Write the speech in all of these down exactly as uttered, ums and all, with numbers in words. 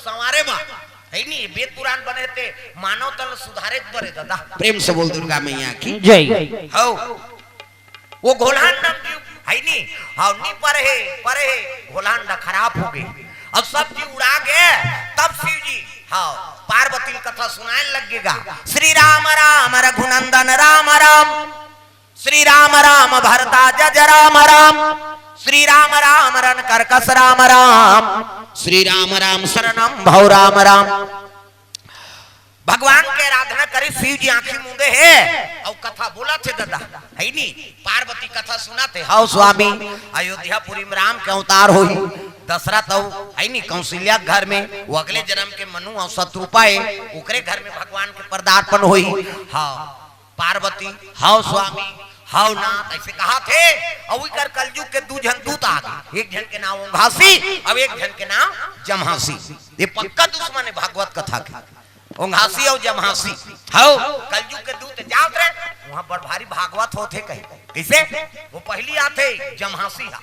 संवारे मा, है नी, वेद पुराण बने ते मानव तन सुधारे बर हे दादा। प्रेम से बोल दुर्गा मैया की जय। हौ, वो घोलहान नाम जीव, है नी, हौ, नी परे हे, परे हे, घोलहान ला खराब हो गे, अब सब जीव उड़ा गे, तब शिव जी, हौ, पार्वती ल कथा सुनाए लगेगा, श्री राम राम रघुनंदन राम राम, श्री राम राम भरता जज राम राम, श्री राम राम रण कर्कश राम राम, श्री राम राम शरणम भव राम राम। भगवान के आराधना करे, शिव जी आंखी मूंदे हे, अउ कथा बोलत हे दादा, है नी? पार्वती कथा सुनात हे, हौ स्वामी, अयोध्यापुरी में राम के अवतार होही, दशरथ अउ, है नी, कौशल्या के घर में, वो अगले जन्म के मनु अउ शतरूपा हे, ओकरे घर में भगवान के पदार्पण होही। हाँ, पार्वती, हौ स्वामी, हौ नाथ, ऐसे कहाथे, अउ इकर कलयुग के दू झन दूत आ गे, एक झन के नाम ओंघासी, अउ एक झन के नाम जम्हासी। ये पक्का दुश्मन हे भागवत कथा के। ओंघासी अउ जम्हासी। हौ, कलयुग के दूत जात रहे, वहां बड़ भारी भागवत होथे कहे। कइसे? वो पहिली आथे जम्हासी हा।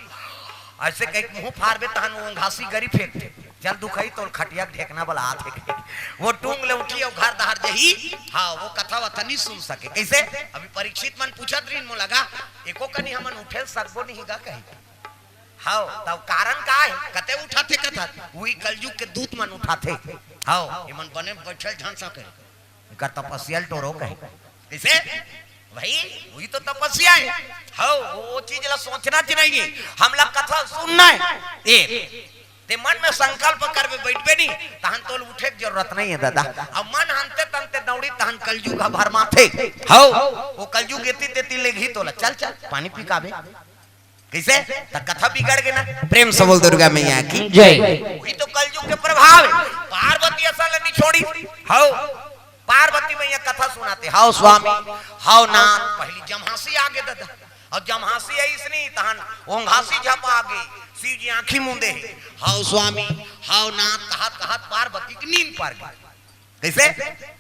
अइसे कहिके मुंह फारबे तहन वो ओंघासी गरी फेंकथे। चल दुखई तोल खटिया के ढेकना बला आथे। वो टूंग ले उठी अउ घर डहर जही। हाँ, वो कथा वथा नी सुन सके। कइसे? अभी परीक्षित मन पूछत रहिन मोला गा, एको कनी हमन उठे ल सकबो नहीं गा कही। हौ, तब कारण का हे? कते उठाथे कथा? उही कलयुग के दूत मन उठाथे। हौ, एमन बने बइठे ल झन सके। एकर तपस्या ल टोरो कहे। कइसे? भाई, उही तो तपस्या हे। हौ, वो, वो चीज ला सोचना च नहीं हे। हमला कथा सुनना हे। ए, ते मन में संकल्प करबे बइठबे नी, तहन तोल उठे के जरूरत नहीं हे दादा। अब मन हनते तनते दौड़ी, तहन कलयुग ह भरमाथे। हौ, वो कलयुग एती तेती लेगही तोला। चल, चल, पानी पी के आबे। कइसे? त कथा बिगड़ गे ना। प्रेम से बोल दुर्गा मैया की जय। उही तो कलयुग के प्रभाव हे। पार्वती असन ल नी छोड़ी। हौ, पार्वती मैया कथा सुनाथे, हौ स्वामी, हौ नाथ, पहिली जम्हासी आ गे दादा। अउ जम्हासी अइस नी, तहन ओंघासी झपा गे, शिव जी आंखी मूंदे हे, हौ स्वामी, हौ नाथ, कहत कहत पार्वती के नींद पर गे। कइसे?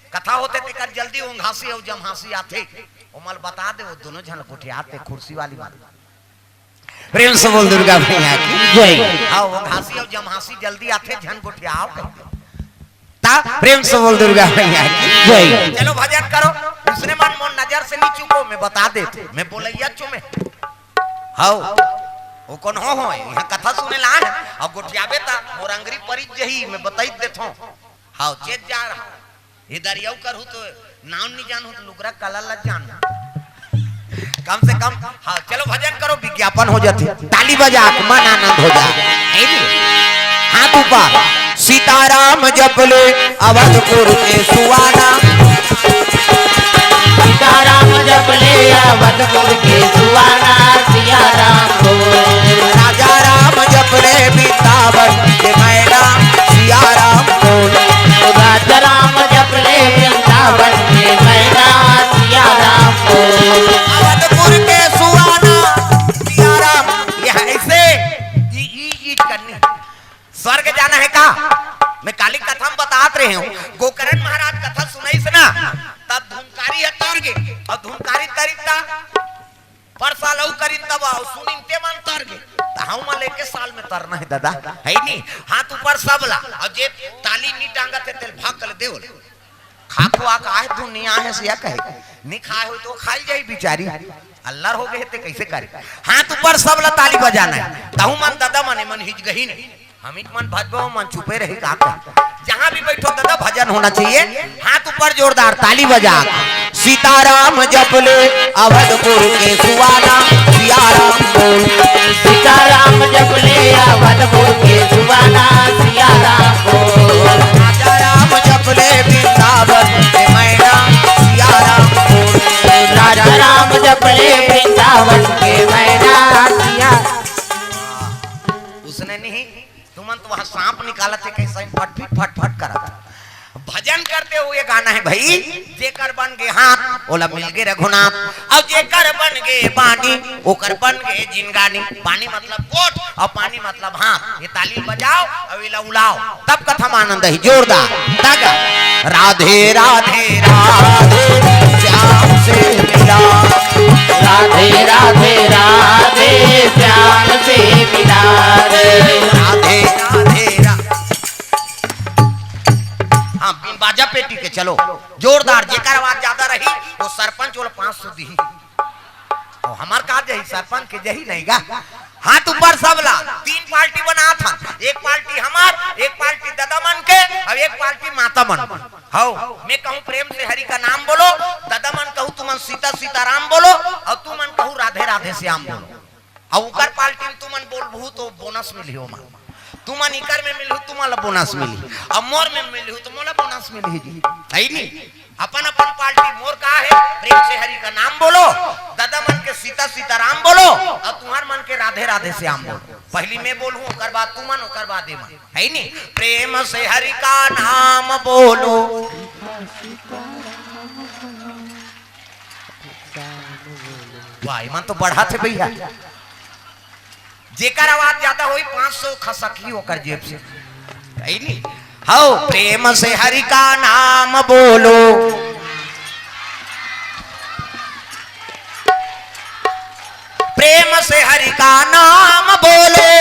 कथा होथे तेकर जल्दी ओंघासी अउ जम्हासी आथे, ओमन ल बता दे, वो दूनों झन ल गोठियाथे कुर्सी वाली मन। प्रेम से बोल दुर्गा मैया की जय। हाँ, ओंघासी अउ जम्हासी जल्दी आथे, झन गोठियाव कहिथे। त प्रेम से बोल दुर्गा मैया की जय। चलो भजन करो, उसने मन मोर नजर से नी चूको, मैं बता देथों, मैं बोलइया चुमे। हौ, वो कोनो हो, इहां कथा सुने ला आए हन, अउ गोठियाबे त मोर अंगरी परिच जही, मैं बताई देथों। हौ, चेत जा रहा। ए दरियाऊ करहू तो नाम नी जानहू तो लुगरा कला ला जान। कम से कम, हाँ, चलो भजन करो, विज्ञापन हो जाथे। ताली बजा के मन आनंद हो जाए। है नी? हाथ ऊपर। सीताराम जप ले अवधपुर के सुहाना। सीताराम जप ले अवधपुर के सुहाना, सिया राम बोल। राजा राम जप ले वृंदावन के मैना, सिया राम बोल। राजा राम जप ले वृंदावन के मैना, सिया राम बोल। अवधपुर के सुहाना, सिया राम। ये ऐसे, ई, ई, ई करनी। स्वर्ग जाना हे का? मैं काली कथा में बतात रहे हूँ, गोकर्ण महाराज कथा सुनइस ना, तब धुमकारी ह तर गे, अउ धुमकारी तरिस त परसा ल अउ करिन तब अउ सुनिन ते मन तर गे। त हऊ मन ल एके साल में तरना हे दादा, है नी? हाथ ऊपर सबला, अउ जे ताली नी टांगत हे तेल भाग कर देवल। खा खुआ के आहे दुनिया हे सिया कहे। नी खाए होई तो खाई जाई बिचारी। अल्लर हो गए ते कैसे करे? हाथ ऊपर सब ला ताली बजाना हे। तहू मन दादा मने मन हिच गही नहीं। हमिच मन भजबो मन चुपे रही का कर। जहाँ भी बैठो दादा भजन होना चाहिए। हाथ ऊपर जोरदार ताली बजा। सीताराम जप ले अवधपुर के सुहाना, सियाराम बोल। सीताराम जप ले अवधपुर के सुहाना, सियाराम बोल। राजा राम जप ले वृंदावन के मैना, सियाराम बोल। राजा राम जप ले वृंदावन के मैना, सिया। उसने नहीं, तुमन तो वह सांप निकालत हे कैसे फट फट फट फट करत। भजन करते हुए गाना हे भाई, जेकर बन गे हाथ, ओला मिल गे रघुनाथ, अउ जेकर बन गे पानी, ओकर बन गे जिनगानी। पानी मतलब कोट, अउ पानी मतलब हाथ। ये ताली बजाओ, अउ एला उलाओ, तब कथा में आनंद ही जोरदार। तागा। राधे राधे राधे श्याम से मिला। राधे राधे राधे श्याम से मिला रे। राधे राधे राधे। बाजा पेटी के चलो, जोरदार, जेकर आवाज ज्यादा रही, वो सरपंच वाला पाँच सौ दिही। अउ हमर का जही, सरपंच के जही नहीं गा। हाथ ऊपर सबला, तीन पार्टी बनात हन, एक पार्टी हमर, एक पार्टी ददा मन के, अउ एक पार्टी माता मन। हव, मैं कहूँ प्रेम से हरि का नाम बोलो, ददा मन कहूँ तुमन सीता सीताराम बोलो, अउ तुमन कहूँ राधे राधे श्याम बोलो। अउ उकर पार्टी में तुमन बोलबहू तो बोनस मिलही ओमा। तुमन इकर में मिलहू, तुमन ला बोनस मिलही। अउ मोर में मिलहू तो मोला बोनस मिलही जी। है नी? अपन अपन पार्टी, मोर का हे? प्रेम से हरि का नाम बोलो, ददा मन के सीता सीताराम बोलो, अउ तुंहर मन के राधे राधे श्याम बोलो। पहली मैं बोलहूँ, ओकर बाद तुमन, ओकर बाद एमन। है नी? प्रेम से हरि का नाम बोलो। वाह, एमन तो बढ़ाथे भैया। जेकर आवाज ज्यादा होही, पाँच सौ खसकही ओकर जेब से। है नी? हव, प्रेम से हरि का नाम बोलो, प्रेम से हरि का नाम बोलो।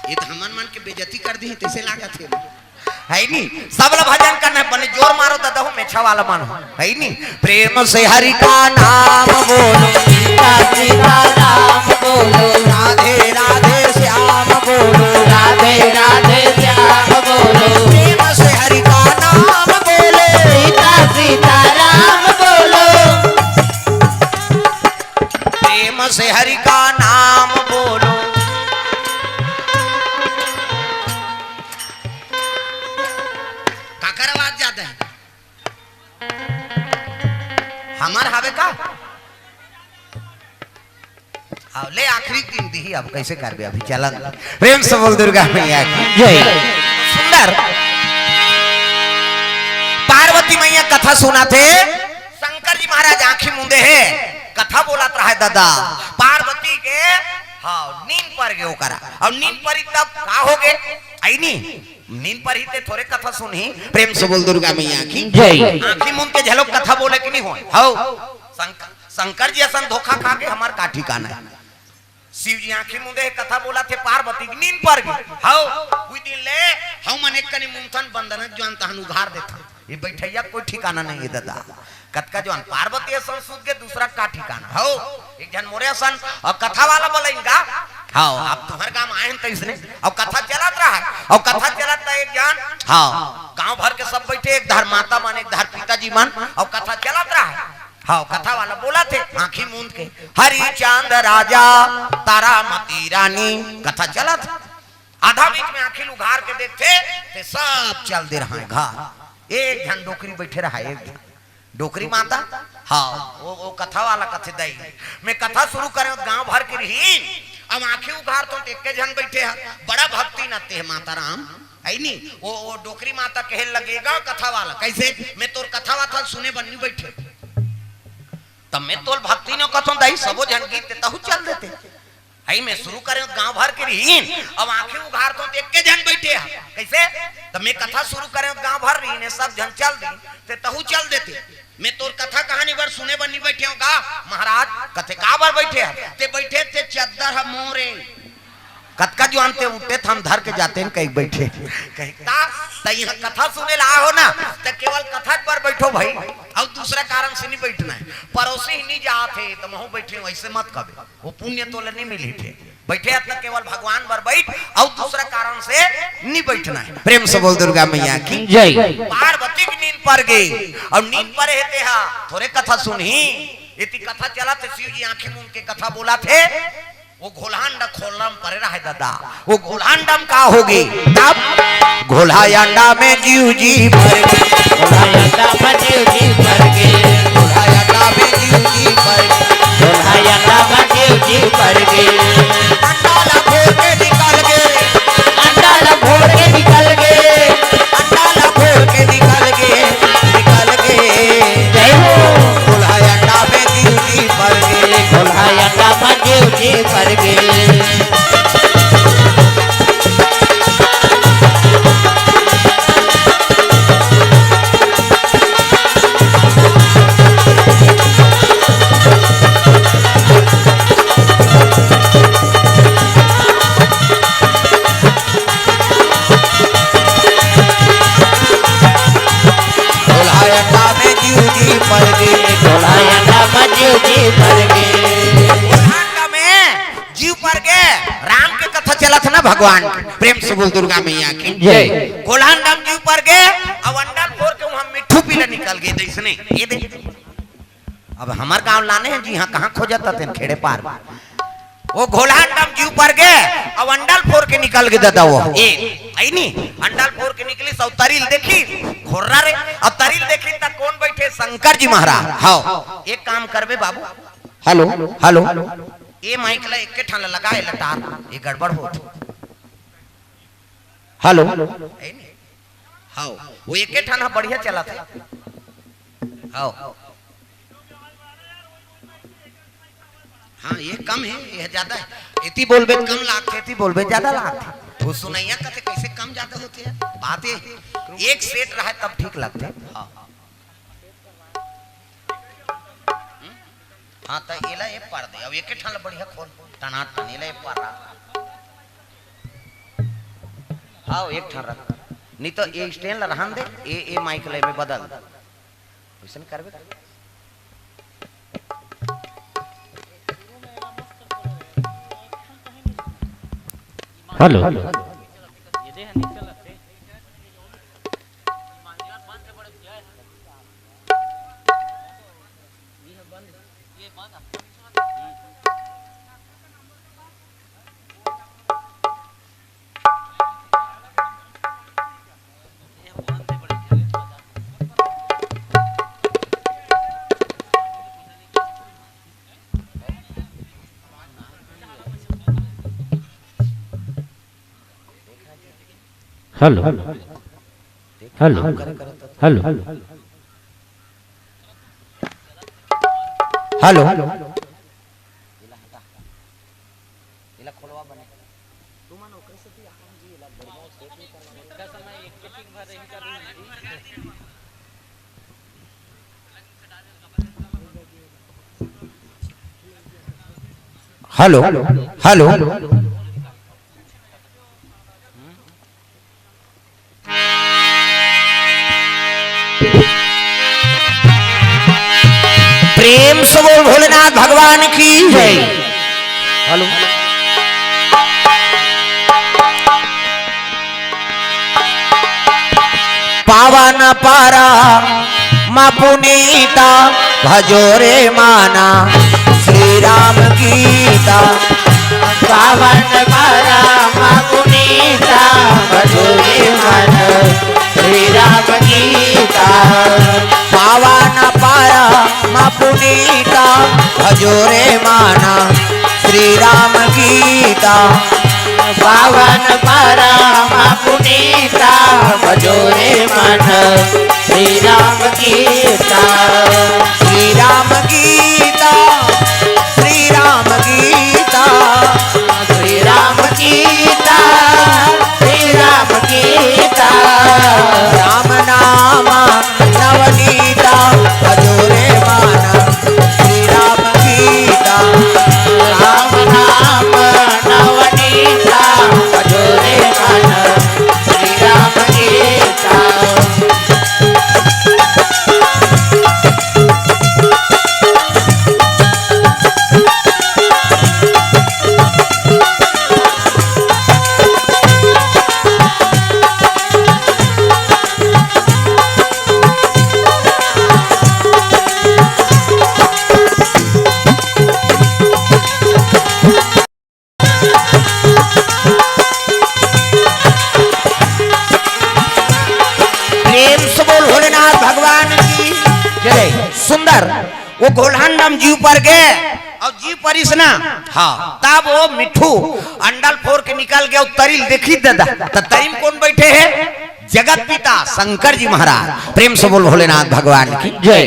ये तो हमन मन के बेइज्जती कर दिही, तइसे लागत हे। है नी? सबला भजन करना हे, बने जोर मारो ददा हो, मेछा वाला मन हो। है नी? प्रेम से हरि का नाम बोलो, सीता सीता राम बोलो, राधे राधे श्याम बोलो, राधे राधे श्याम बोलो। प्रेम से हरि का नाम बोलो, सीता सीता राम बोलो। प्रेम से हरि का नाम बोलो। काकर आवाज ज्यादा हे? हमर हवे का? अउ ले, आखिरी दिन दिही, अब कइसे करबे, अभी चलन। प्रेम से बोल दुर्गा मैया की जय। सुंदर पार्वती मैया कथा सुनाथे। शंकर जी महाराज आंखी मूंदे हे, कथा बोलत रहे ददा। पार्वती के, हाँ, नींद पर गे ओकरा। अउ नींद परी तब का होगे? है नी? नींद परही ते थोरे कथा सुनही। प्रेम से बोल दुर्गा मैया की जय। आंखी मूंद के झलक कथा बोले कि नहीं होय? हव। शंकर, शंकर जी असन धोखा खा के हमर का ठिकाना हे। शिव जी आंखी मूंदे हे, कथा बोलथे, पार्वती के नींद पर गे। हव, उही दिन ले हमन एक कनी मूंदथन, बंदन जोन तहन उघार देथन। ये बइठइया कोई ठिकाना नहीं हे ददा। कतका जोन पार्वती असन सुत गे, दूसरा का ठिकाना। हव, एक झन मोरे असन, अउ कथा वाला बोलइन गा। हव, अब तुंहर गांव आए हन तइसने, अउ कथा चलत रहा, अउ कथा चलत रहा एक झन, हव, गांव भर के सब बइठे, एक धार माता मन, एक धार पिताजी मन, अउ कथा चलत रहा। हव, कथा वाला बोलथे, आंखी मूंद के, हरिचंद राजा, तारामती रानी, कथा चलत। आधा बीच में आंखी ल उघार के देखथे, ते सब चल दे रहा हे घर। एक झन डोकरी बइठे रहा हे, एक झन डोकरी माता। हाँ, वो, वो कथा वाला कथे, दई, मैं कथा शुरू करेंव, गांव भर के रहिन, अब आंखी उघारथंव ते एके झन बइठे हे, बड़ा भक्ति न ते हे माता राम, है नी? वो, वो डोकरी माता कहे लगे गा कथा वाला, कइसे? मैं तोर कथा वाथा सुने बर नी बइठेंव। तब मैं तोला भक्ति नइ कथंव दई, सबो झन गीत ते तहू चल देते। हई मैं शुरू करेंव, गांव भर के रहिन, अब आंखी उघारथंव ते एके झन बइठे हे। कइसे? तब मैं कथा शुरू करेंव, गांव भर रहिन, सब झन चल दिन, ते तहू चल देते। मैं तोर कथा कहानी बर सुने बर नी बइठेंव गा महाराज। कथे काबर बइठे हे? ते बइठे ते चद्दर ह मोरे। कतका जुआन ते उठे, थम धर के जाते हैं, कहीं बइठे। कहीं ता, त इहाँ कथा सुने ला आए हो ना, त केवल कथा पर बइठो भाई, अउ दूसरा कारण से नी बइठना हे। परोसी नी जात हे, त महूं बइठे हंव, अइसे मत कबे, वो पुण्य तोला नी मिलही। बइठे हस त केवल भगवान बर बइठ, अउ दूसरा कारण से नी बइठना हे। प्रेम से बोल दुर्गा मैया की जय। पार्वती के नींद पर गे, अउ नींद पर हे ते हा, थोरे कथा सुनही। एती कथा चलत हे, शिव जी आंखी मूंद के कथा बोलत हे। वो घोलहा अंडा खोलना म परे रहे ददा। वो घोलहा अंडा म का होगे? तब घोलहा अंडा में जीव जी मर गे। घोलहा अंडा में जीव जी मर गे। घोलहा अंडा में जीव जी मर गे। घोलहा अंडा में जीव जी मर गे। अंडा ला फोर के निकल गे। अंडा ला फोर के निकल गे। अंडा ला फोर के निकल गे। निकल गे। जय हो। घोलहा अंडा में जीव जी मर गे। घोलहा अंडा में जीव जी मर गे। भगवान की, प्रेम से बोल दुर्गा मैया की। जय। कोल्हान राम जी ऊपर गे, अब अंडल फोर के वहां मिट्ठू पीला निकल गे, तो इसने ये दे। अब हमर गांव लाने हैं जी, हाँ, कहाँ खोजत हतेन, खेड़े पार। वो घोलहान राम जी ऊपर गे, अब अंडल फोर के निकल गे दादा वो। ए, आई नी, अंडल फोर के निकली, सब तरिल देखी, खोर्रा रे, अब तरिल देखी त कौन बैठे, शंकर जी महाराज। हाँ, एक काम करबे बाबू, हेलो, हेलो, ये माइक ला एक के ठान ला लगा, ये लटार, ये गड़बड़ होत। हेलो। है नी? हाँ, वो एके ठान ह बढ़िया चलत हे। हाँ। हाँ, ये कम हे, ये ज्यादा हे। एती बोलबे त कम लागथे, एती बोलबे ज्यादा लागथे। वो सुनैया कथे कैसे कम ज्यादा होथे यार? बात ये, एक सेट रहे तब ठीक लगथे। हाँ। हम्म? हाँ, त एला ए पार दे, अब एके ठान ला बढ़िया खोल, टनाटन, एला ए पार रहा। हाँ, एक ठान रख, नहीं तो ए स्टैंड ला रहन दे, ए, ए माइक ला एमे बदल दे, वैसन करबे कर। Hello. Hello, hello, hello, hello. Hello, hello. प्रेम से बोल भोलेनाथ भगवान की जय। हेलो। पावन परम पुनीता भजो रे माना श्री राम गीता। पावन परम पुनीता भजो रे मन श्री राम गीता। पावन परम पुनीता भजो रे माना श्री राम गीता। पावन परम पुनीता भजो रे मन श्री राम गीता। श्री राम गीता, श्री राम गीता, श्री राम गीता, श्री राम गीता। राम नाम नवनीता भजो रे माना श्री राम गीता। राम नाम नवनीता भजो रे माना श्री राम गीता। प्रेम से बोल भोलेनाथ भगवान की जय। सुंदर, वो घोलहान राम जी ऊपर गे, अउ जी परिस ना, हाँ, तब वो मिट्ठू अंडल फोर के निकल गे, अउ तरिल देखी दादा, त तरी म कोन बैठे हे? जगत पिता शंकर जी महाराज। प्रेम से बोल भोलेनाथ भगवान की जय।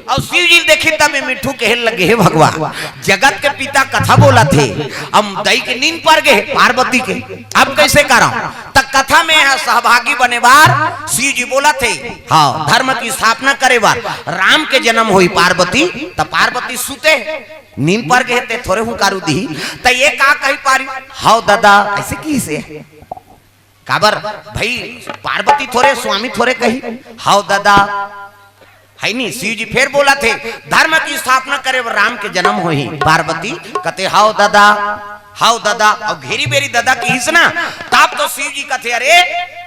अउ शिव जी देखी तब ये मिट्ठू कहे लगे, हे भगवान, जगत के पिता कथा बोलत हे, अब दई के नींद पर गे हे पार्वती के, अब कैसे करंव? त कथा में ह सहभागी बने बर शिव जी बोलत हे, हाँ, धर्म की स्थापना करे बर राम के जन्म होही पार्वती, त पार्वती सुते हे, नींद पर गे हे, ते थोरे हुंकारू दिही, त ये का कहि पारी? हव दादा, ऐसे किहिसे? काबर भाई, पार्वती थोरे, स्वामी थोरे कही, हव दादा, है नी? शिव जी फेर बोलत हे, धर्म की स्थापना करे बर राम के जन्म होही, पार्वती कथे, हव दादा, हव ददा, अउ घेरी बेरी ददा किहिस ना, तब तो शिव जी कथे, "अरे,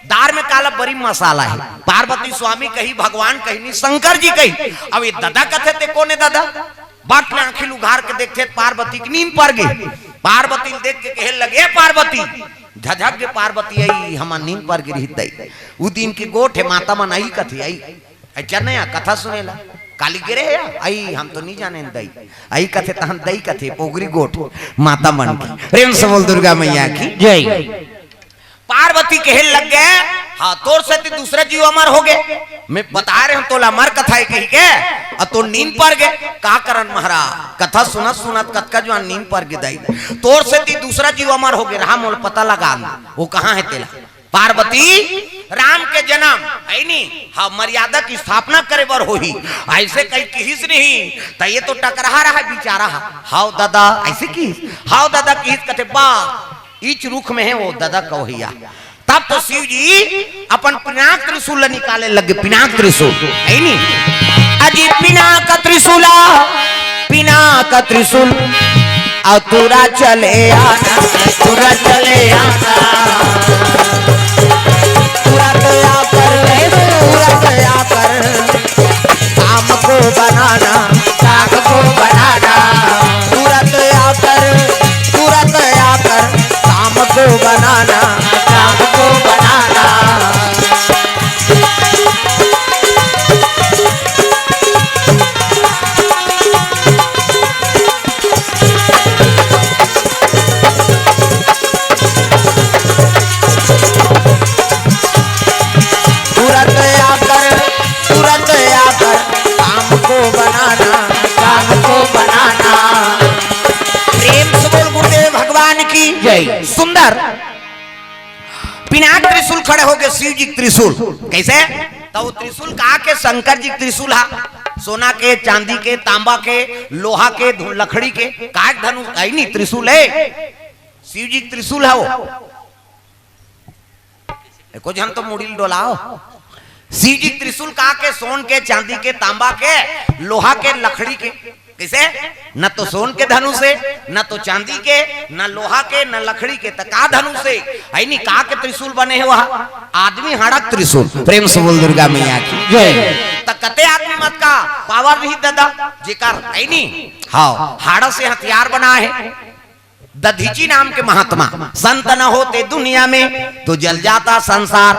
दार में काला बरी मसाला हे।" पार्वती स्वामी कही, भगवान कही, नहीं शंकर जी कही। अब ये ददा कथे ते कोन हे ददा? बट ले आँखी ल उघार के देखथे, पार्वती के नींद पर गे। पार्वती ल देख के कहे लगे, "ए पार्वती।" झझक गे पार्वती, "अई, हमर नींद पर गे रिहिस दई। उ दिन के गोठ हे, माता मन अई कथे, अई।" अई चनया कथा सुने ला, काली गे रहे या? "अई, हम तो नहीं जाने दई।" अई कथे तहन दई कथे, पोगरी गोठ, माता मन के। प्रेम से बोल दुर्गा मैया की। जय। पार्वती कहे लग गे, "हाँ, तोर सेती दूसरा जीव अमर हो गे। मैं बता रहे हूँ तोला अमर कथा हे कही के, अउ तोर नींद पर गे।" "का करन महाराज, कथा सुनत सुनत कतका जुआन नींद पर गे दई। तोर सेती दूसरा जीव अमर हो गे, रहा मोला पता लगा, वो कहाँ हे तेला।" पार्वती राम के जनम हे नी, हाँ, मर्यादा के स्थापना करे बर होही, अइसे कही किहिस नहीं, त ये तो टकरहा रहा बिचारा हा। "हव ददा," अइसे किहिस, "हव ददा," किहिस कथे, "बा, इच रुख में हे वो ददा कवहिया।" तब तो शिव जी अपन पिनाक त्रिशूल ल निकाले लग गे, पिनाक त्रिशूल, हे नी? "अजी पिनाक त्रिशूला, पिनाक त्रिशूल, अउ तुरा चले आना, तुरा चले आना, तुरंत आकर, तुरंत आकर, काम को बनाना, काम को बनाना, तुरंत आकर, तुरंत आकर, काम को बनाना, काम को बनाना।" तुरंत आकर, तुरंत आकर, काम को बनाना, काम को बनाना। प्रेम से बोल गुरुदेव भगवान की जय। सुंदर पिनाक त्रिशूल खड़े हो गे, शिव जी के त्रिशूल। कइसे? त वो त्रिशूल का के? शंकर जी के त्रिशूल हा, सोना के, चांदी के, तांबा के, लोहा के, धु-, लकड़ी के, का के धनुष, हे नी, त्रिशूल हे, शिव जी के त्रिशूल हा वो। एको झन तो मुड़ी ल डोलाव। शिव जी के त्रिशूल का के? सोन के, चांदी के, तांबा के, लोहा के, लकड़ी के। कइसे? न तो सोन के धनुष हे, न तो चांदी के, न लोहा के, न लकड़ी के, त का धनुष हे? हे नी, का के त्रिशूल बने हे वह? आदमी हाड़ा के त्रिशूल। प्रेम से बोल दुर्गा मैया की जय। त कते आदमी मन के पावर रही ददा, जेकर हे नी, हाँ, हाड़ा से हथियार बनाए हे। दधीचि नाम के महात्मा, संत न होते दुनिया में तो जल जाता संसार।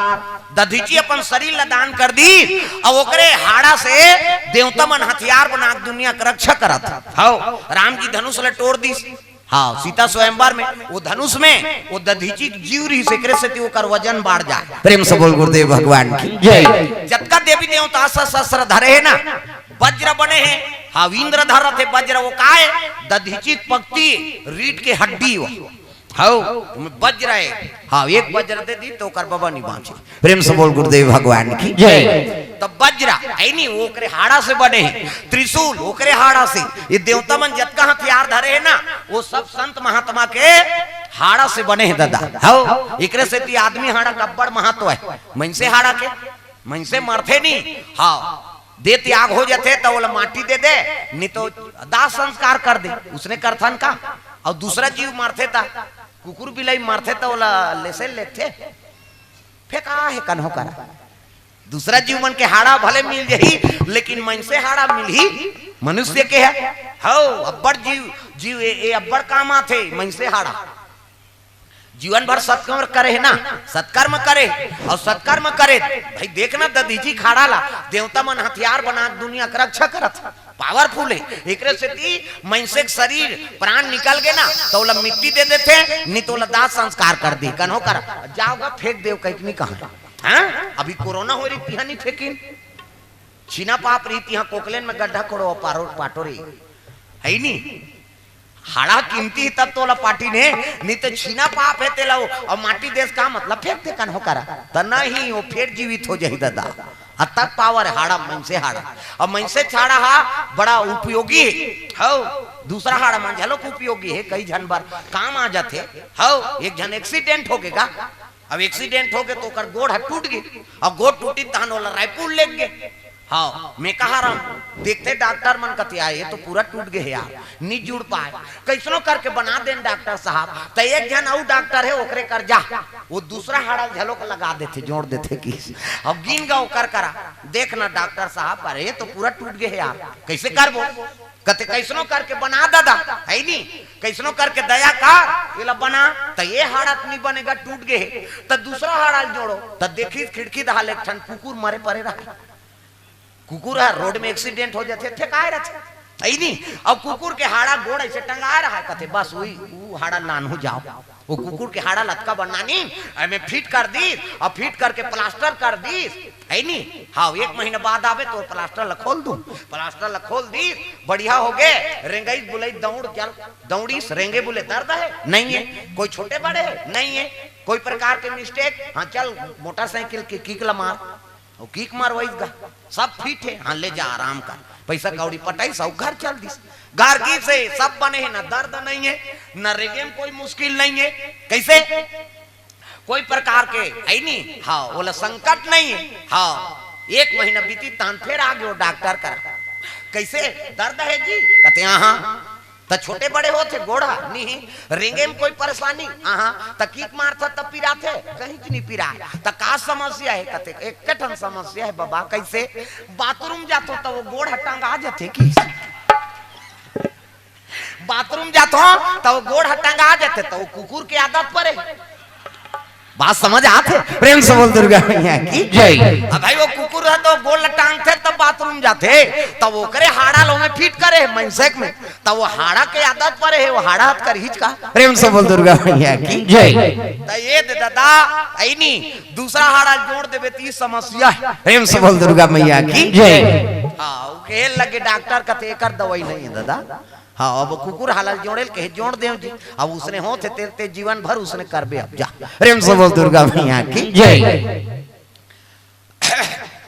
दधीचि अपन शरीर ला दान कर दिस, अउ ओकरे हाड़ा से देवता मन हथियार बना के दुनिया के रक्षा करत हे। हव, राम जी धनुष ला टोर दिस। हाँ, सीता स्वयंवर में वो धनुष में वो दधीचि के जीव रहिस, एकरे सेती ओकर वजन बाढ़ जाए। प्रेम से बोल गुरुदेव भगवान की जय। जतका देवी देवता अस्त्र शस्त्र धरे हे ना, वज्र बने हे। हाँ, इंद्र धरत हे वज्र, वो का हे? दधीचि के पक्ति, रीढ़ के हड्डी वो। हव, ओमे वज्र हे। हाँ, एक वज्र दे दिस त ओकर बबा नहीं बाँचे। प्रेम से बोल गुरुदेव भगवान की जय। त वज्र, हे नी, वो ओकरे हाड़ा से बने हे। त्रिशूल, ओकरे हाड़ा से। ये देवता मन जतका हथियार धरे हे ना, वो सब संत महात्मा के हाड़ा से बने हे ददा। हव, एकरे सेती आदमी हाड़ा के अब्बड़ महत्व हे। मइनसे हाड़ा के, मइनसे मरथे नी, हाँ, देह त्याग हो जाथे त ओला माटी दे दे, नहीं तो दाह संस्कार कर दे, उसने करथन का? अउ दूसरा जीव मरथे त, कुकुर बिलाई मरथे त ओला लेसे लेथे, फेंका हे कन्हो करा। दूसरा जीव मन के हाड़ा भले मिल जाही, लेकिन मइनसे हाड़ा मिलही मनुष्य के हे। हव, अब्बड़ जीव, जीव ए, ए अब्बड़ काम आथे मइनसे हाड़ा। जीवन भर सत्कर्म करे हे ना, सत्कर्म करे अउ सत्कर्म करे। भाई देख ना, दधीचि के हाड़ा ला देवता मन हथियार बना के दुनिया के रक्षा करत, पावरफुल हे। एकरे सेती मइनसे के शरीर प्राण निकल गे ना, त ओला मिट्टी दे देथे, नहीं त ओला दाह संस्कार कर दे, कन्हो करा। जाव गा फेंक देव कहिके नहीं कहा। हाँ? अभी कोरोना हो रही, तिहा नहीं फेंकिन। छीना पाप रही, तिहा कोकलेन में गड्ढा कोड़ो, पारो, पाटो रही। हे नी? हाड़ा कीमती हे तब तो ओला पाटिन हे, नहीं तो छीना पाप हे तेला वो, अउ माटी देस का मतलब फेंक दे कन्हो करा। त नहीं, वो फेर जीवित हो जाही ददा। अतक पावर हे हाड़ा, मइनसे हाड़ा। अउ मइनसे हाड़ा हा बड़ा उपयोगी हे। हव, दूसरा हाड़ा मन घलो उपयोगी हे, कई झन बर काम आ जाथे। हव, एक झन accident हो गे गा, अब accident हो गे त ओकर गोड़ ह टूट गे, अउ गोड़ टूटिस तहन ओला रायपुर लेग गे। हाँ, मैं कहा रहा हूँ, देखथे डॉक्टर मन कथे, "आय, ये तो पूरा टूट गे हे यार, नी जुड़ पाय, कइसनो करके बना देन डॉक्टर साहब।" त एक झन अउ डॉक्टर हे, ओकरे कर जा, वो दूसरा हाड़ा ल घलोक लगा देथे, जोड़ देथे कि। अब गिन गा ओकर करा, "देख ना डॉक्टर साहब, अरे ये तो पूरा टूट गे हे यार, कइसे करबो?" कथे, "कइसनो करके बना ददा, है नी? कइसनो करके दया कर, एला बना।" त ये हाड़ा त नी बने गा, टूट गे हे, त दूसरा हाड़ा ल जोड़ो। त देखिस खिड़की डहर ले एक ठन कुकुर मरे परे रहा। कुकुर ह रोड में एक्सीडेंट हो जाथे, फेंकाय रथे, है नी? अब कुकुर के हाड़ा गोड़ ऐसे टंगाय रहा, कथे, "बस वही, वो हाड़ा लानहूँ जाओ।" वो कुकुर के हाड़ा ल अतका बना नी, एमे फिट कर दीस, अउ फिट करके प्लास्टर कर दीस, है नी? हाँ, एक महीना बाद आबे त प्लास्टर ल खोल दूँ। प्लास्टर ल खोल दीस, बढ़िया हो गे, रेंगइस बुलइस, दौड़ चल, दौड़िस, रेंगे बुले दर्द हे? नहीं हे। कोई छोटे बड़े हे? नहीं हे। कोई प्रकार के मिस्टेक? हाँ, चल मोटरसाइकिल के किक ल मार। अउ किक मरवाइस गा, सब फिट हे। हाँ, ले जा, आराम कर। पइसा कौड़ी पटाइस अउ घर चल दिस। घर गिस हे, सब बने हे, ना दर्द नइ हे, ना रेंगे म कोई मुश्किल नइ हे। कइसे? कोई प्रकार के, है नी? हाँ, ओला संकट नइ हे। हाँ, एक महीना बीतिस, तहान फेर आ गे वो डॉक्टर करा। कइसे? दर्द हे जी? कथे, "हाँ।" त छोटे बड़े होथे गोड़ ह? नहीं। रेंगे म कोई परेशानी? अहाँ। त किक मारथा त पिराथे? कहीं च नहीं पिराय। त का समस्या हे? कथे, "एक ठन समस्या हे बाबा।" कइसे? बाथरूम जाथो त वो गोड़ ह टंगा जाथे कि? बाथरूम जाथो त वो गोड़ ह टंगा जाथे, त वो कुकुर के आदत परे। बात समझ आथे? प्रेम से बोल दुर्गा मैया की जय। अब भाई वो कुकुर ह त गोड़ ल टांगथे तब बाथरूम जाथे, त ओकरे हाड़ा ल ओमे फिट करे हे मनसेक में, त वो हाड़ा के आदत परे हे, वो हाड़ा ह त करहीच का। प्रेम से बोल दुर्गा मैया की जय। त ये दे ददा, ऐनी दूसरा हाड़ा जोड़ देबे त ई समस्या हे। प्रेम से बोल दुर्गा मैया की जय। हाँ, वो कहे लगे डॉक्टर कथे एकर दवाई नहीं हे ददा। हाँ, अब कुकुर हाड़ा ल जोड़े ल कहे जोड़ देव जी। अब उसने होथे तेल ते जीवन भर उसने करबे अब जा। प्रेम से बोल दुर्गा मैया की जय।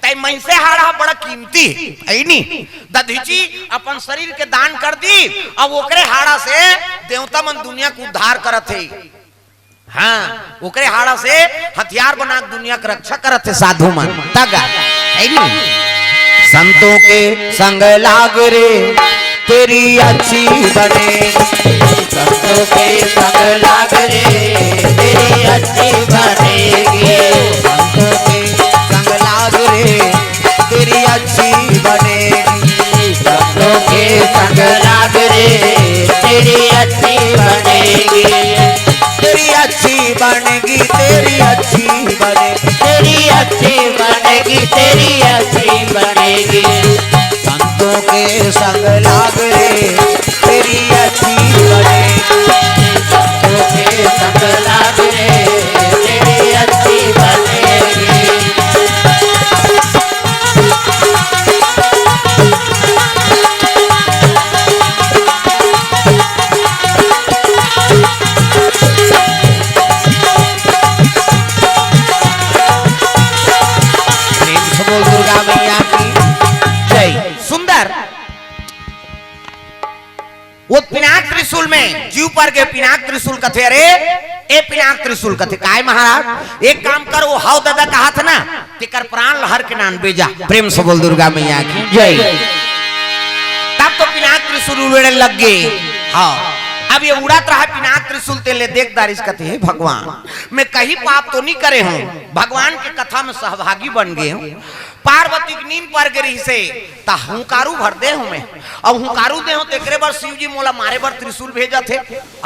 तै मनसे हाड़ा बड़ा कीमती हे, ऐनी? दधीची अपन शरीर के दान कर दीस, अब ओकरे हाड़ा से देवता मन दुनिया के उद्धार करत हे। हाँ, ओकरे हाड़ा से हथियार बना के दुनिया के रक्षा करत हे साधु मन। तगा, ऐनी? संतों के संग लाग रे, तेरी अच्छी बने। संतों के संग लाग रे, तेरी अच्छी बनेगी। संतों के संग लाग रे, तेरी अच्छी बनेगी। संतों के संग लाग रे, तेरी अच्छी बनेगी। तेरी अच्छी बनेगी, तेरी अच्छी बने। तेरी अच्छी बनेगी, तेरी अच्छी बनेगी। संतों के संग लाग रे, तेरी अच्छी बनेगी। संतों के संग लाग रे, तेरी अच्छी बनेगी। प्रेम से बोल दुर्गा मैया की जय। सुंदर। वो पिनाक त्रिशूल में जीव पर गे, पिनाक त्रिशूल कथे, अरे, ए पिनाक त्रिशूल कथे, काय महाराज, एक काम कर, वो हव ददा कहाथे ना, तेकर प्राण ल हर के नानबे जा। प्रेम से बोल दुर्गा मैया की जय। तब तो पिनाक त्रिशूल उड़े लग गे। हाँ, अब ये उड़त रहा पिनाक त्रिशूल, तेन ले देख डारिस कथे, "हे भगवान, मैं कहीं पाप तो नहीं करे हूँ, भगवान के कथा में सहभागी बन गे हूँ।" पार्वती के नींद पर गे रहिसे, त हुंकारू भर दे हूँ मैं। अब हुंकारू दे हूँ, तेकरे बर शिव जी मोला मारे बर त्रिशूल भेजत हे।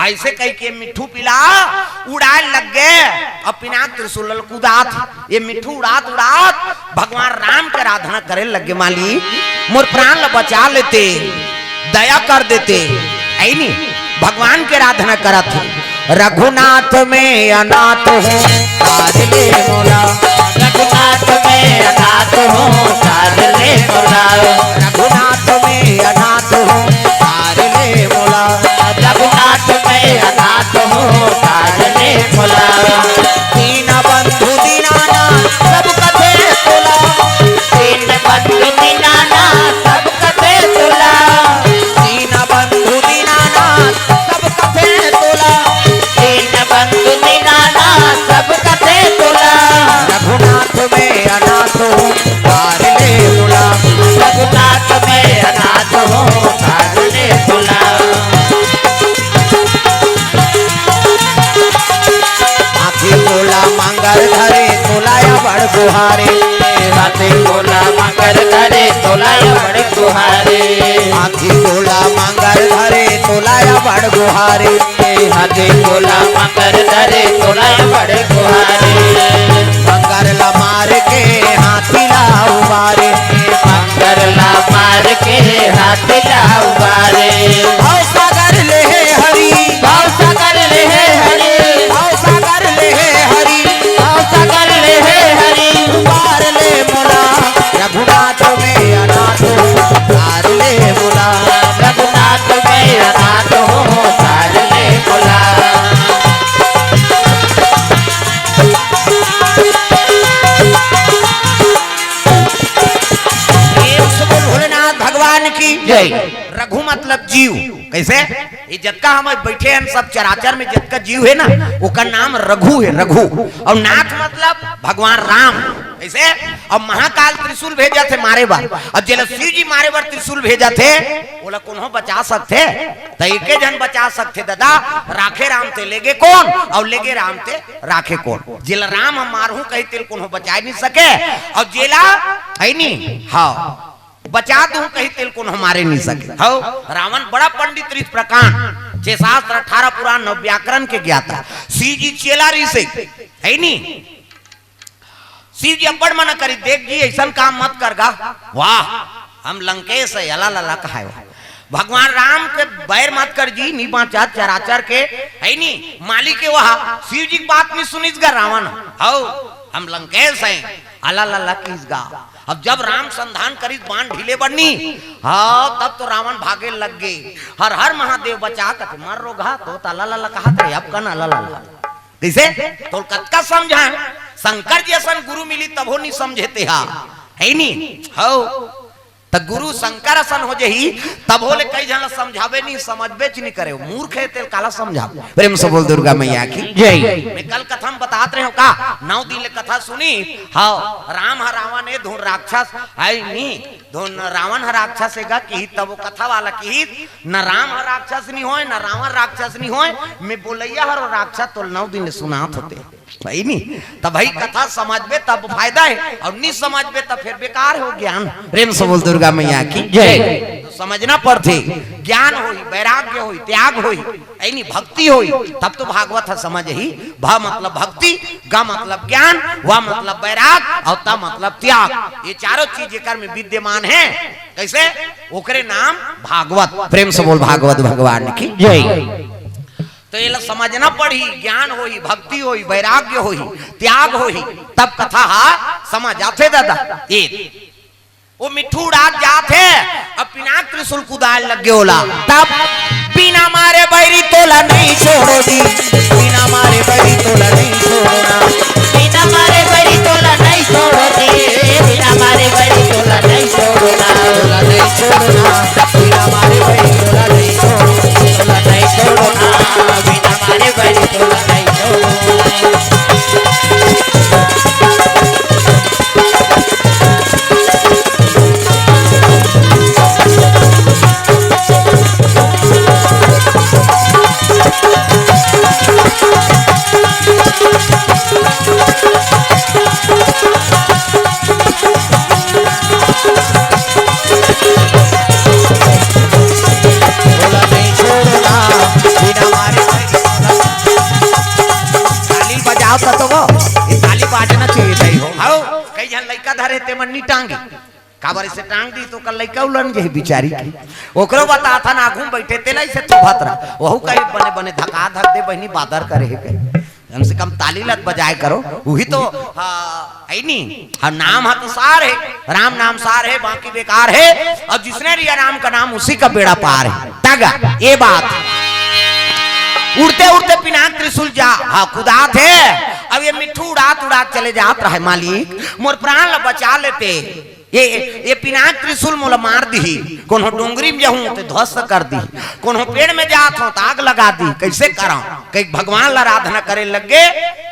ऐसे कह के मिट्ठू पिला उड़ाए लग गे। अब पिनाक त्रिशूल ल कुदात, ये मिट्ठू उड़ात उड़ात भगवान राम के आराधना करे लग गे, "माली, मोर प्राण ल बचा लेते, दया कर देते।" ऐनी भगवान के आराधना करत हे, "रघुनाथ में अनाथ हूँ, साज ले मोला।" रघुनाथ में अनाथ हूँ, साज ले मोला। रघुनाथ में अनाथ हूँ, साज ले मोला। रघुनाथ में अनाथ हूँ, साज ले मोला। दीन बंधु दीनानाथ सब कथे तोला। दीन बंधु दीनानाथ सब कथे तोला। दीन बंधु दीनानाथ सब कथे तोला। दीन बंधु दीनानाथ सब कथे तोला। रघुनाथ में अनाथ हूँ, तार ले मोला। गुहारे। हाथी घोड़ा मांगर धरे तोला अबड़ गुहारे। हाथी घोड़ा मांगर धरे तोला अबड़ गुहारे। हाथी घोड़ा मांगर धरे तोला अबड़ गुहारे। मांगर ला मार के हाथी ला उबारे। मांगर ला मार के हाथी ला उबारे। भव सागर ले हे हरी। भव सागर ले हे हरी। भव सागर ले हे हरी। भव सागर ले हे हरी। उबार ले मोला रघुनाथ में अनाथ हूँ, उबार ले मोला। रघुनाथ में अनाथ हूँ, उबार ले मोला। प्रेम से बोल भोलेनाथ भगवान की जय। रघु मतलब जीव। कैसे? ये जतका हम बैठे हैं, सब चराचर में जतका जीव है ना, ओकर नाम रघु है, रघु। और नाथ मतलब भगवान राम। कैसे? अब महाकाल त्रिशूल भेजा थे मारे बर, अब जेला शिव जी मारे बर त्रिशूल भेजा थे, ओला कोनो बचा सकथे? त एके झन बचा सकथे दादा, राखे राम ते लेगे कोन, और लेगे राम ते राखे कोन? जेला राम हम मारहूं कही तेल कोनो बचाए नहीं सके, और जेला है नी, हाँ, बचा दूं कही तेल कोनो मारे नहीं सके। हौ, रावण बड़ा पंडित रिस प्रकांड, छह शास्त्र, अठारह पुराण, नौ व्याकरण के ज्ञाता। शिव जी चेला रिसे, है नी? शिव जी अब्बड़ मना करी, "देख जी, ऐसन काम मत कर गा।" "वाह, हम लंकेश है, अला लला कहाय वाह। भगवान राम के बैर मत कर जी, नी बांचा चराचर के, है नी? मालिक के वहा।" शिव जी की बात नहीं सुनिस गा रावण। "हौ, हम लंकेश हैं।" अला लला किस गा। अब जब राम संधान करिस बाण ढीले बरनी, हाँ, तब तो रावण भागे लग गे। "हर हर महादेव बचा," कथे, "मर रोगहा, तो अला लला कहा थे, अब कन अला लला।" कइसे? तोल कतका समझाएं, शंकर जी असन गुरु मिली तभो नहीं समझे तेहा, है नी? हौ, त गुरु शंकर असन हो जही, तभो ले कई झन ला समझाबे नहीं, समझबेच नहीं करे, मूर्ख है तेल काला समझाबे। प्रेम से बोल दुर्गा मैया की जय। मैं कल कथा में बतात रहे हो का, नौ दिन ले कथा सुनी, हौ, राम ह रावण ए धुन राक्षस, है नी? धुन रावण ह राक्षस हे गा किहिस, तब वो कथा वाला किहिस, "न राम ह राक्षस नहीं होय, न रावण राक्षस नहीं होय, मैं बोलैया हर राक्षस।" तोल नौ दिन ले सुनात होते, भाई नी? तब भाई कथा समझबे तब फायदा है, और नहीं समझबे तब फिर बेकार हो ज्ञान। प्रेम से बोल दुर्गा मैया की जय। तो समझना पड़थे, ज्ञान होई, वैराग्य होई, त्याग होई, यानी भक्ति होई, तब तो भागवत ह समझ ही। भ मतलब भक्ति, ग मतलब ज्ञान, व मतलब वैराग, और त मतलब त्याग। ये चारों चीज एकर में विद्यमान है। कैसे? ओकरे नाम भागवत। प्रेम से बोल भागवत भगवान की जय। तो ये ला समझना पड़ही, ज्ञान होही, भक्ति होही, वैराग्य होही, त्याग होही, तब कथा हा समझ आथे दादा। ये वो मिट्ठू उड़ात जात हे, अब पिनाक त्रिशूल कुदाय लग गे ओला। तब बिना मारे बैरी तोला नहीं छोड़ो जी, बिना मारे बैरी तोला नहीं छोड़ो ना। बिना मारे बैरी तोला नहीं छोड़ो जी, बिना मारे बैरी तोला नहीं छोड़ो ना। तोला नहीं छोड़ो ना, बिना मारे बैरी तोला नहीं छोड़ो, तोला नहीं छोड़ो ना, बिना मारे बैरी तोला नहीं छोड़ो। ताली बजाओ त तो वो, ये ताली बाजना चाहिए भाई हो। हाउ, कई झन लइका धरे ते मन नी टांगे। काबर इसे टांग दी तो कल लइका उलन जे बिचारी के। ओकरो बताथन आगू में बैठे ते ला इसे थोभत रहा। वहू कही बने बने धका धक दे बहिनी बादर करे हे कही। कम से कम ताली लत बजाए करो। वही तो, हाँ, है नी। हाँ, नाम हा तो सार है, राम नाम सार है, बाकी बेकार है। और जिसने लिया राम का नाम उसी का बेड़ा पार है। तगा, ये बात। उड़ते उड़ते पिनाक त्रिशूल जा, हाँ, कुदात हे। अब ये मिट्ठू उड़ात उड़ात चले जात रहे, "मालिक, मोर प्राण ला बचा लेते। ये, ये पिनाक त्रिशूल मोला मार दिही। कोनो डोंगरी में जाहूं त ध्वस्त कर दिही, कोनो पेड़ में जात हों त आग लगा दिही। कैसे करंव?" कई भगवान ला आराधना करे लग गे,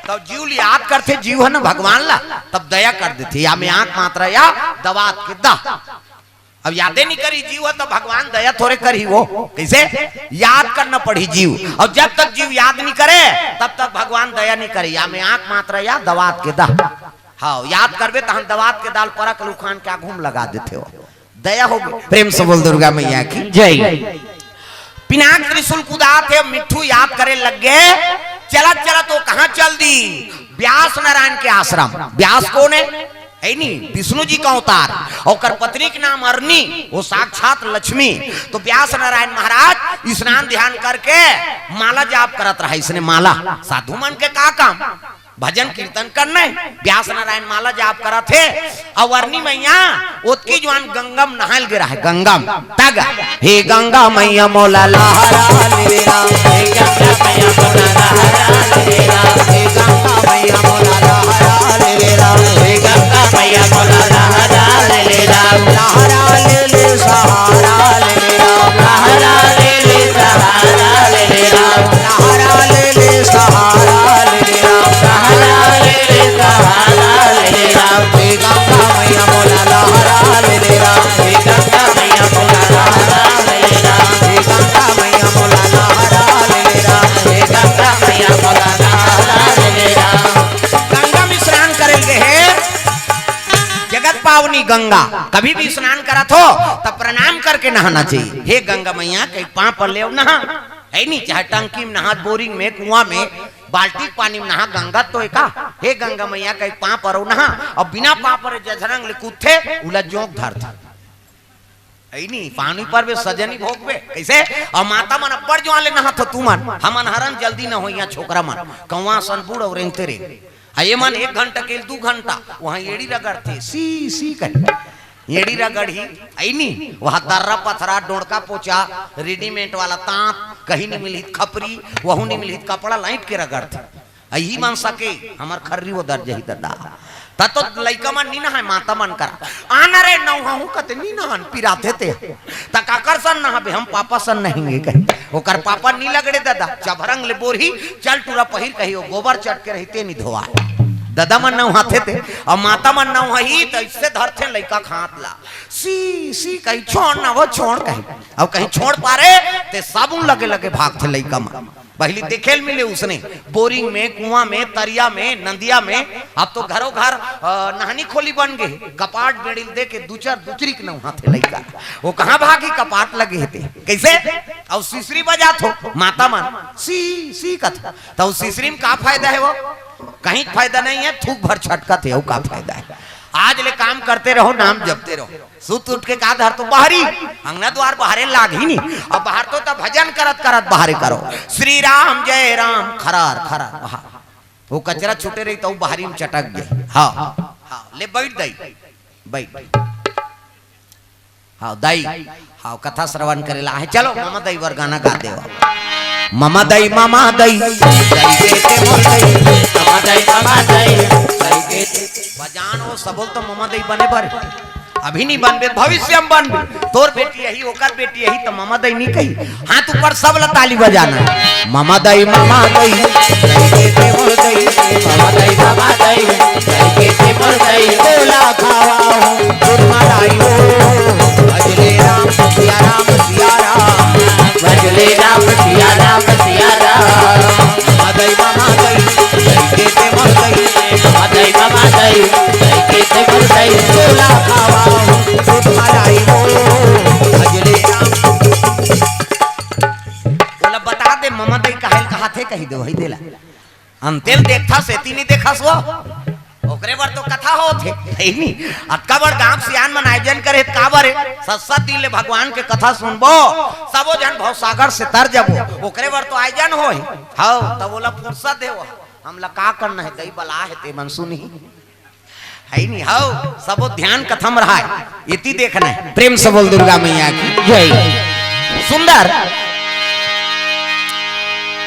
तब जीव ल याद करथे, जीव ह न भगवान ला, तब दया कर देथे। या में आंख मात्रा या दवात के दह। अब यादे नहीं करी जीव ह, तब भगवान दया थोरे करही वो। कैसे? याद करना पड़ही जीव। और जब तक जीव याद नहीं करे, तब तक भगवान दया नहीं करे। या में आंख मात्रा या दवात के दह। हाँ, याद करबे तहन दवात के दाल परक लुखान के आघू म लगा देथे हो। दया होगे। प्रेम से बोल दुर्गा मैया की। जय। पिनाक त्रिशूल कुदात हे, मिट्ठू याद करे लग गे। चलत चलत वो कहाँ चल दी? व्यास नारायण के आश्रम। व्यास कोन हे? हे नी, विष्णु जी का अवतार। ओकर पत्नी के नाम अरनी, वो साक्षात लक्ष्मी। तो व्यास नारायण महाराज स्नान ध्यान करके माला जाप करत रहा। इसने माला, साधु मन के का काम? भजन कीर्तन करने, व्यास नारायण माला जाप करत हे। अउ अरनी मैया ओतकी जुवान गंगा म नहाय ल गे रहे, गंगा म। तग, हे गंगा मैया मोला लहरा ले रा, हे गंगा मैया मोला लहरा ले रा, हे गंगा मैया मोला लहरा ले रा, हे गंगा मैया मोला लहरा ले रा, लहरा ले ले सहारा ले रा, लहरा ले ले सहारा ले रा, लहरा ले ले सहारा ले रा, लहरा ले ले सहारा ले रा, हे गंगा मैया मोला लहरा ले रा, हे गंगा मैया मोला लहरा ले रा, हे गंगा मैया मोला लहरा ले रा, हे गंगा मैया मोला लहरा ले रा। गंगा म स्नान करे ल गे हे, जगत पावनी गंगा। कभी भी स्नान करत हो त प्रणाम करके नहाना चाहिए। हे गंगा मैया, कहीं पाँव पर ले अउ नहा, हे नी, चाहे टंकी म नहा, बोरिंग में, कुआं में, बाल्टी के पानी म नहा, गंगा तो हे का? हे गंगा मैया, कहीं पाँव पर अउ नहा, अउ बिना पाँव पर जझरंग ले कूदथे, उला जोंक धरथे। हे नी, पानी परबे सजनी भोगबे। कइसे? अउ माता मन अब्बड़ जुवान ले नहाथो तुमन, हमन हरन जल्दी न होइया छोकरा मन, कौवा सन बूढ़ अउ रेंगते रे। अ ये मन एक घंटा के दू घंटा उहाँ एड़ी रगड़थे, सी, सी कही। एड़ी रगड़ही, हे नी, उहाँ दर्रा पथरा, डोड़का पोचा, रेडीमेड वाला तांत, कहीं नी मिलही त खपरी, वहू नी मिलही त कपड़ा लाइट के रगड़थे। अही मन सके, हमर खर्री वो दर जही ददा। त तो लइका मन नी नहाय, माता मन करा। आना रे नौहाहूँ कते नी नहान, पिराथे ते। त काकर सन नहाबे, हम पापा सन नहेंगे कही। ओकर पापा नी लगड़े ददा, चभरंग ले बोरही, चल टूरा पहिर कही, वो गोबर चट के रहिते नी धोवाय। ददा मन नौहाथे ते, अउ माता मन नौहाही, त अइसे धरथे लइका के हाथ ला। सी, सी कही, छोड़ ना वो, छोड़ कही। अउ कहीं छोड़ पारे, ते साबुन लगे लगे भागथे लइका मन। पहिली देखे ल मिले उसने, बोरिंग में, कुआं में, तरिया में, नंदिया में। अब तो घरों घर, अ, नहानी खोली बन गे, कपाट बेड़ी ल दे के दुचर दुचरी के नौहाथे लइका। वो कहाँ भागी, कपाट लगे हे ते। कइसे? अउ सिसरी बजाथो, माता मन, सी, सी कथे। त वो सिसरी म का फायदा हे वो? कहीं फायदा नहीं हे, थूक भर छटकत हे, वो का फायदा हे? आज ले काम करते रहो, नाम जपते रहो। सुत उठ के का धरथो? बाहरी, अंगना द्वार बाहरे लागही नी। अब बाहर तो तब भजन करत करत बाहरे करो, श्री राम जय राम, खरार खरार बाहर। वो कचरा छूटे रही त वो बाहरी म चटक गे। हाँ, हाँ, ले बइठ दाई, बइठ। हाँ दाई, हाँ कथा श्रवण करे ल आहे। चलो ममा दाई बर गाना गा देवा। ममा दाई, ममा दाई, दाई के ते मोर दाई, ममा दाई, ममा दाई, दाई के ते। बजान वो सबो ल तो ममा दाई बने बर। अभी नी बनबे, भविष्य म बनबे। तोर बेटी अही, ओकर बेटी अही, त ममा दाई नी कही। हाथ ऊपर, सब ल ताली बजाना। ममा दाई, ममा दाई, दाई के ते मोर दाई, ममा दाई, ममा दाई, दाई के ते मोर दाई, तोला खावा हो, दूध मलाई हो, भजले राम, सिया राम, सिया राम, भजले राम, सिया राम, सिया राम। मदई ममा दई, दई के ते मर दई, मदई ममा दई, दई के ते मर दई, तोला खावा हो, दूध मलाई हो, भजले राम। ओला बता दे, ममा दई काहे ल कहाथे, कही दे, वही देला। अंते ल देखथस, एती नी देखस वो। ओकरे बर तो कथा होत हे, हे नी? अतका बड़ गांव सियान मन आयोजन करे हे, त काबर हे? सत सत दिन ले भगवान के कथा सुनबो, सबो झन भवसागर से तर जबो, ओकरे बर तो आयोजन होय। हव, तब ओला फुर्सत दे वो। हमला का करना हे, दई बला हे, ते मन सुनही। हे नी? हव, सबो ध्यान कथा म रहाय। एती देखना हे। प्रेम से बोल दुर्गा मैया की। जय। सुंदर।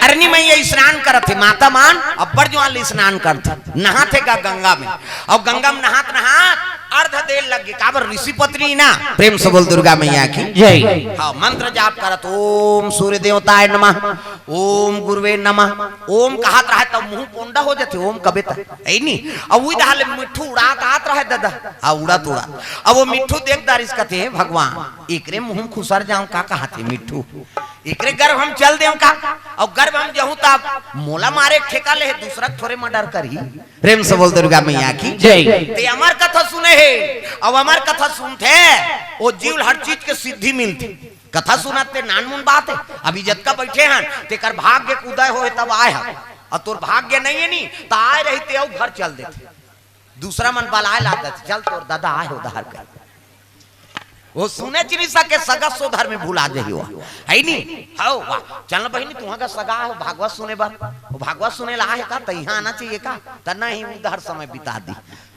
अरनी मैया स्नान करत हे, माता मन अब्बड़ जुआन ले स्नान करथे, नहाथे गा गंगा में। अउ गंगा में नहात नहात अर्ध देर लग गे, काबर ऋषि पत्नी ना। प्रेम से बोल दुर्गा मैया की। जय। हाँ, मंत्र जाप करत, ओम सूर्य देवताय नमः, ओम गुरुवे नमः, ओम कहत रहे त मुंह पोंडा हो जाथे, ओम कबे त, हे नी? अउ उही डहर ले मिट्ठू उड़ात आत रहे ददा, हाँ, उड़ात उड़ात। अब वो मिट्ठू देख डारिस, कथे, "हे भगवान, एकरे मुंह में खुसर जाऊं का?" कहाथे मिट्ठू, "एकरे गर्भ हम चल देव का? अउ गर्भ हम जहूं त मोला मारे के ठेका ले हे, दूसरा के थोरे मर्डर करही। प्रेम से बोल दुर्गा मैया की जय। ते अमर कथा सुने हे, अब अमर कथा सुनथे, वो जीव ल हर चीज के सिद्धि मिलथे। कथा सुनत ते नानमुन बात हे। अभी जतका बइठे हन, तेकर भाग्य के उदय होए तब आए हन, अउ तोर भाग्य नइ हे नी, त आए रहिते अउ घर चल देथे। दूसरा मन बलाए ला देथे, "चल तोर ददा आए हे उधार कर।" वो सुने चिनिसा के सगा सोदर में भुला जाही वो, हे नी? हव, वाह। चल ना बहिनी, तुँहर का सगा हे, भागवत सुने बर। वो भागवत सुने ला आए हे का? त इहाँ आना चाहिए का? त नहीं, उधर समय बिता दी।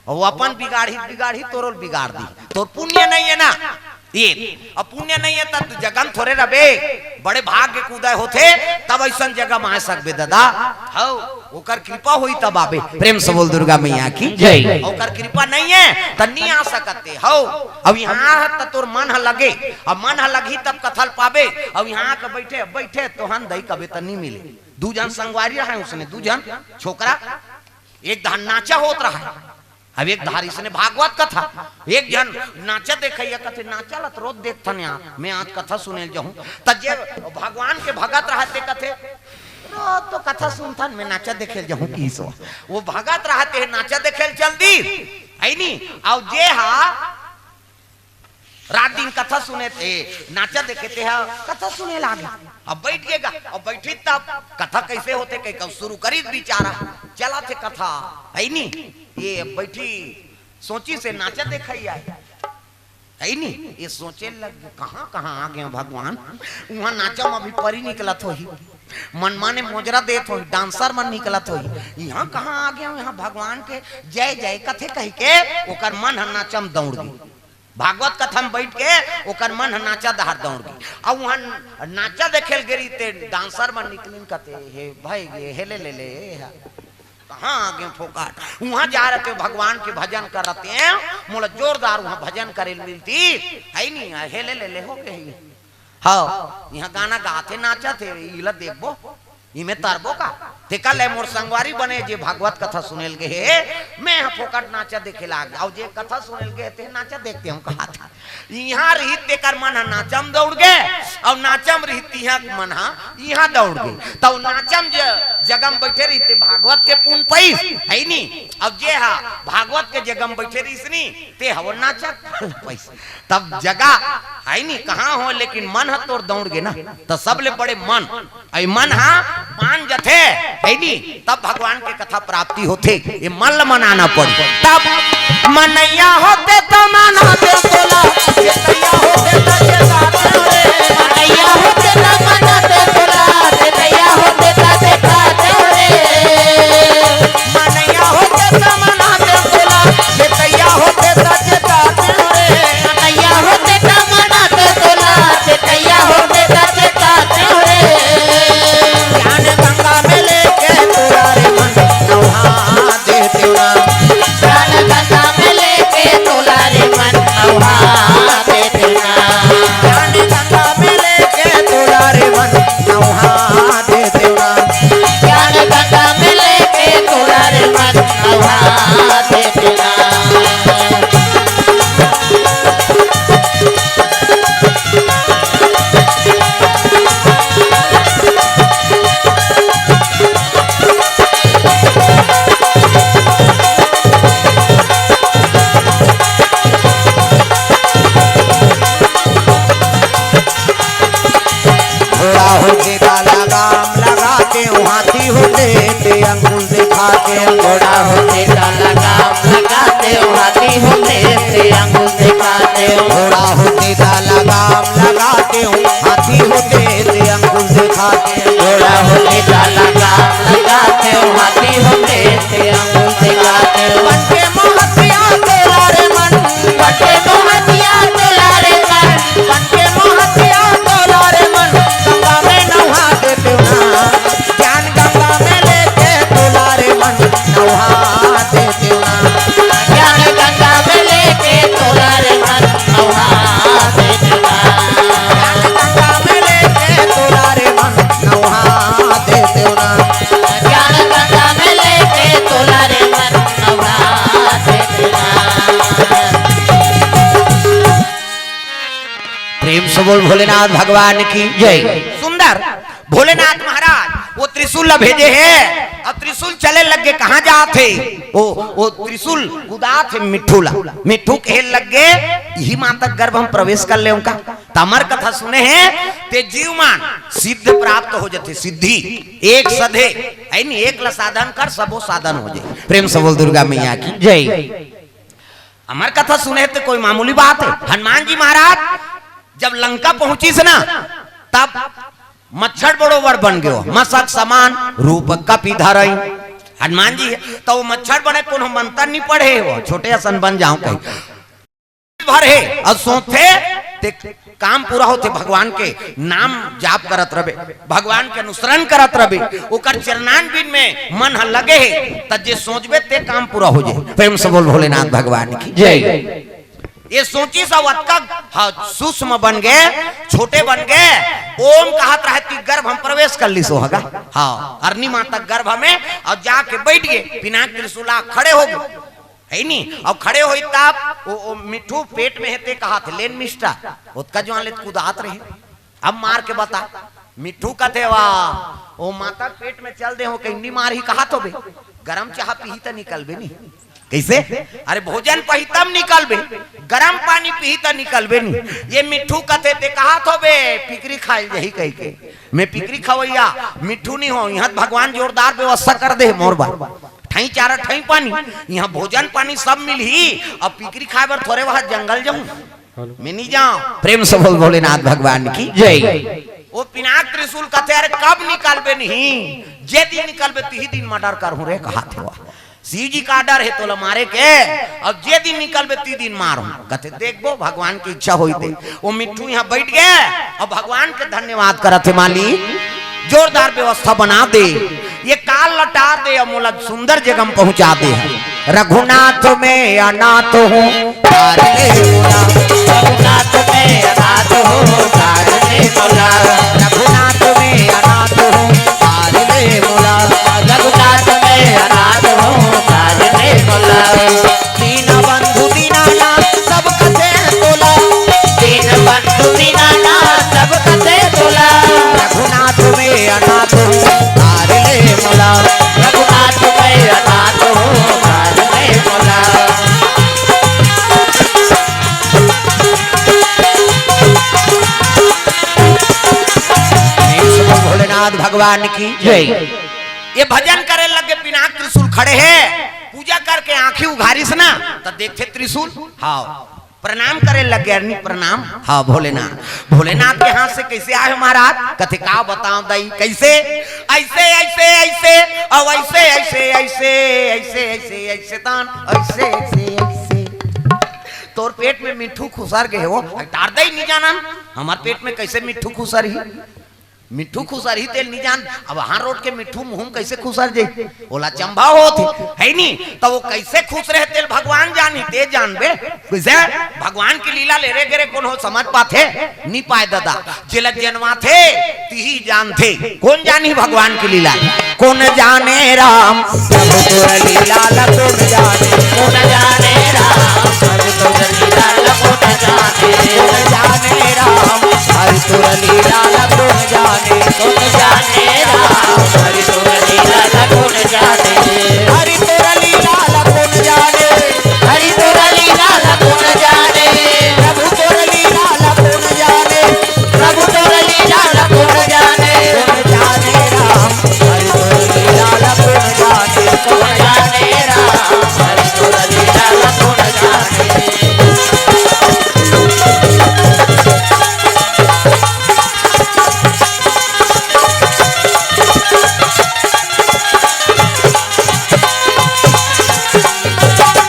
अउ अपन बिगाड़ही, बिगाड़ही, तोरो ल बिगाड़ दी। तोर पुण्य नइ हे ना। ये, अब पुण्य नइ हे, त तू जगह म थोरे रबे। बड़े भाग्य के उदय होथे, तब अइसन जगह म आ सकबे, ददा। हव, ओकर कृपा होही, तब आबे। प्रेम से बोल दुर्गा मैया की जय। ओकर कृपा नइ हे, त नइ आ सकत हे। हव, अब इहाँ त तोर मन ह लगे, अब मन ह लगही, तब कथा ल पाबे। अब इहाँ के बइठे, बइठे, तोहन दई कबे त नइ मिले। दू झन संगवारी रहय, उसने दू झन छोकरा, एक धार नाचा होत रहय। अब एक धार इसने भागवत कथा, एक झन नाचा देखइया कथे, "नाचा ल त रोज देखथन यार, मैं आज कथा सुने ल जाहूँ।" त जे भगवान के भगत रहय ते कथे, "रोज तो कथा सुनथन, मैं नाचा देखे ल जाहूँ।" किहिस वो, वो भगत रहय ते नाचा देखे ल चल दिस, हे नी? अउ जे हा रात दिन कथा सुने ते, नाचा देखे ते हा कथा सुने लागे। अब बइठ गे गा, अब बइठही तब कथा कइसे होथे, कहि के शुरू करिस बिचारा, चलत हे कथा, हे नी? ये बइठिस, सोचिस नाचा देखइया, हे नी? ये सोचे लग गे, "कहाँ, कहाँ आ गेंव भगवान? उहाँ नाचा म अभी परी निकलत होही, मनमाने मोजरा देत होही, डांसर मन निकलत होही, इहाँ कहाँ आ गेंव? इहाँ भगवान के जय जय कथे," कहि के ओकर मन ह नाचा म दौड़ गे। भागवत कथा म बइठ के ओकर मन ह नाचा डहर दौड़ गे। अउ उहाँ नाचा देखे ल गे रहिस ते डांसर मन निकलिन कथे, "हे भाई, ये हे ले ले ले, हे हा। कहाँ आ गेंव फोकट? उहाँ जाय रहतेंव, भगवान के भजन करत रहेंव, मोला जोरदार उहाँ भजन करे ल मिलतिस, हे नी, हे ले ले ले हो गे हे।" हव, इहाँ गाना गात हे, नाचत हे, इला देखबो, इमे तरबो का? तेकर ले मोर संगवारी बने जे भागवत कथा सुने ल गे हे, मैं ह फोकट नाचा देखे ल आ गेंव, अउ जे कथा सुने ल गे हे, ते नाचा देखते हम कहा था। इहाँ रहिस तेकर मन ह नाचा म दौड़ गे, अउ नाचा म रहिस तिहाँ के मन ह इहाँ दौड़ गे। त नाचा म ज-, जगह म बइठे रहिस ते भागवत के पुन पइस, हे नी? अउ जे हा भागवत के जगह म बइठे रहिस नी, ते ह वो नाचा के पुन पइस। तब जगह हे नी, कहाँ हो, लेकिन मन ह तोर दौड़ गे ना, त सबले बड़े मन, अउ मन ह मान जथे, हे नी, तब भगवान के कथा प्राप्ति होथे। ये मन ल मनाना पड़ी। तब मनैया होते त मनाते तोला, चेतैया होते त चेताते रे। मनैया होते त मनाते तोला, चेतैया होते त चेताते रे। मनैया होते त मनाते तोला, चेतैया होते त चेताते रे। मनैया होते त मनाते तोला, चेतैया होते त चेताते रे। ज्ञान गंगा में लेके तोला रे मन नहा देते ना। ज्ञान गंगा में लेके तोला रे मन नहा देते ना। ज्ञान गंगा में लेके तोला रे मन नहा देते ना। ज्ञान गंगा में लेके तोला रे मन नहा देते ना। घोड़ा होके त लगाम लगाते, हाथी होते ते अंगुल दिखाते। घोड़ा होके त लगाम लगाते, हाथी होते ते अंगुल दिखाते। घोड़ा होके त लगाम लगाते, हाथी होते ते अंगुल दिखाते। घोड़ा होके त लगाम लगाते, हाथी होते ते अंगुल दिखाते। बन के मोहतिया तोला रे मन, बन के मोहतिया तोला रे मन, बन के मोहतिया तोला रे मन, गंगा में नहा देते ना। ज्ञान गंगा में लेके तोला रे मन, नहा देते ना। ज्ञान गंगा में लेके तोला रे मन, नहा देते ना। ज्ञान गंगा में लेके तोला रे मन, नहा देते ना। ज्ञान गंगा में लेके तोला रे मन, नहा देते ना। प्रेम से बोल भोलेनाथ भगवान की जय। सुंदर भोलेनाथ महाराज वो त्रिशूल ला भेजे हे, अउ त्रिशूल चले लग गे, कहाँ जात हे? ओ, ओ त्रिशूल कुदात हे मिट्ठू ला। मिट्ठू कहे लग गे, "इही माता के गर्भ हम प्रवेश कर लेंव का?" त हमर कथा सुने हे, ते जीव मन सिद्ध प्राप्त हो जथे, सिद्धि। एक सधे, हे नी, एक ला साधन कर, सबो साधन हो जाय। प्रेम से बोल दुर्गा मैया की जय। हमर कथा सुने हे ते कोई मामूली बात हे? हनुमान जी महाराज जब लंका पहुंचिस ना, तब मच्छर बरोबर बन गयो, मसक समान रूप कपि धरई। हनुमान जी हे, त वो मच्छर बने कोनो मंत्र नहीं पढ़े हो, छोटे असन बन जाऊं कहीं। भर हे अउ सोचथे, ते काम पूरा होथे, भगवान के नाम जाप करत रबे, भगवान के अनुसरण करत रबे, ओकर चरणारविंद में मन ह लगे हे, त जे सोचबे ते काम पूरा हो जाय। प्रेम से बोल भोलेनाथ भगवान की जय। ये सोचिस अउ अतका, हाँ, सूक्ष्म बन गे, छोटे बन गे। ओम कहत रहे ती गर्भ हम प्रवेश कर लिसो हगा। हाँ, अरनी माता गर्भ में, अउ जाके बैठ गे, पिनाक त्रिशूला खड़े हो गे, हे नी? अउ खड़े होई तब ओ, ओ मिट्ठू पेट में हे ते कहत हे, "लेन मिस्टा, ओतका जुआन ले कुदात रहे।" अब मार के बता। मिट्ठू कथे, "वाह, ओ माता पेट में चल दे हो, कहीं नी मारही कहत होबे। गरम चाह पीही त निकलबे नी।" कइसे? अरे भोजन पही तब निकलबे, गरम पानी पीही त निकलबे नी। ये मिट्ठू कथे ते कहत होबे, "पिकरी खाइल जही," कहिके। मैं पिकरी खवैया मिट्ठू नी हो, इहाँ भगवान जोरदार व्यवस्था कर दे मोर बर। ठई चारा, ठई पानी, इहाँ भोजन पानी सब मिलही। अब पिकरी खाए बर थोरे वहाँ जंगल जाऊँ, मैं नी जाऊँ। प्रेम से बोल भोलेनाथ भगवान की जय। वो पिनाक त्रिशूल कथे, "अरे कब निकलबे नहीं? जे दिन निकलबे तिही दिन मर्डर करहूँ रे," कहत हे। शिव जी का डर हे तोला मारे के, अउ जे दिन निकलबे ती दिन मारहूँ। कथे, "देखबो भगवान की इच्छा होई ते।" वो मिट्ठू इहाँ बैठ गे अउ भगवान के धन्यवाद करत हे, "मालिक, जोरदार व्यवस्था बना दे, ये काल लटार दे अउ मोला सुंदर जगह में पहुँचा दे।" रघुनाथ मैं अनाथ हूँ, तार ले मोला। रघुनाथ मैं अनाथ हूँ, तार ले मोला। रघुनाथ मैं अनाथ हूँ, तार ले मोला। रघुनाथ मैं अनाथ हूँ, तार ले मोला। दीन बंधु दीनानाथ सब कथे तोला। दीन बंधु दीनानाथ सब कथे तोला। रघुनाथ मैं अनाथ हूँ, तार ले मोला। रघुनाथ मैं अनाथ हूँ, तार ले मोला। प्रेम से बोल भोलेनाथ भगवान की जय। ये भजन करे लगे, पिनाक त्रिशूल खड़े हे, पूजा करके आँखी उघारिस ना, त देखथे त्रिशूल। हाँ, प्रणाम करे लगे, अरनी प्रणाम। हाँ, भोलेनाथ। भोलेनाथ के हाथ से कइसे आए हो महाराज? कथे, "का बताओ दाई, कइसे?" "अइसे, अइसे, अइसे, अउ अइसे, अइसे, अइसे, अइसे, अइसे, अइसे, तान, अइसे, अइसे, अइसे।" तोर पेट में मिट्ठू खुसर गे हो, टार दई नी जानन, हमर पेट में कइसे मिट्ठू खुसरही? मिट्ठू खुसरही तेल नी जान, अब हाँ रोट के मिट्ठू मुँह में कइसे खुसर जाही? ओला चंभा होत हे, हे नी? त वो कइसे खुसरे तेल भगवान जानही, ते जानबे। कइसे? भगवान के लीला ले रे गे रे, कोनो समझ पाथे? नी पाय ददा। जेला जनवाथे, तिही जानथे। कोन जानही भगवान के लीला? कोन जाने राम प्रभु तोर लीला ला, कोन जाने? कोन जाने राम प्रभु तोर लीला ला, कोन जाने? कोन जाने राम हरि तोर लीला ला, कोन जाने? कोन जाने राम हरि तोर लीला ला, कोन जाने? हरि तोर लीला ला कोन जाने? हरि तोर लीला ला कोन जाने? प्रभु तोर लीला ला कोन जाने? प्रभु तोर लीला ला कोन जाने? कोन जाने राम हरि तोर लीला ला कोन जाने? कोन जाने राम हरि तोर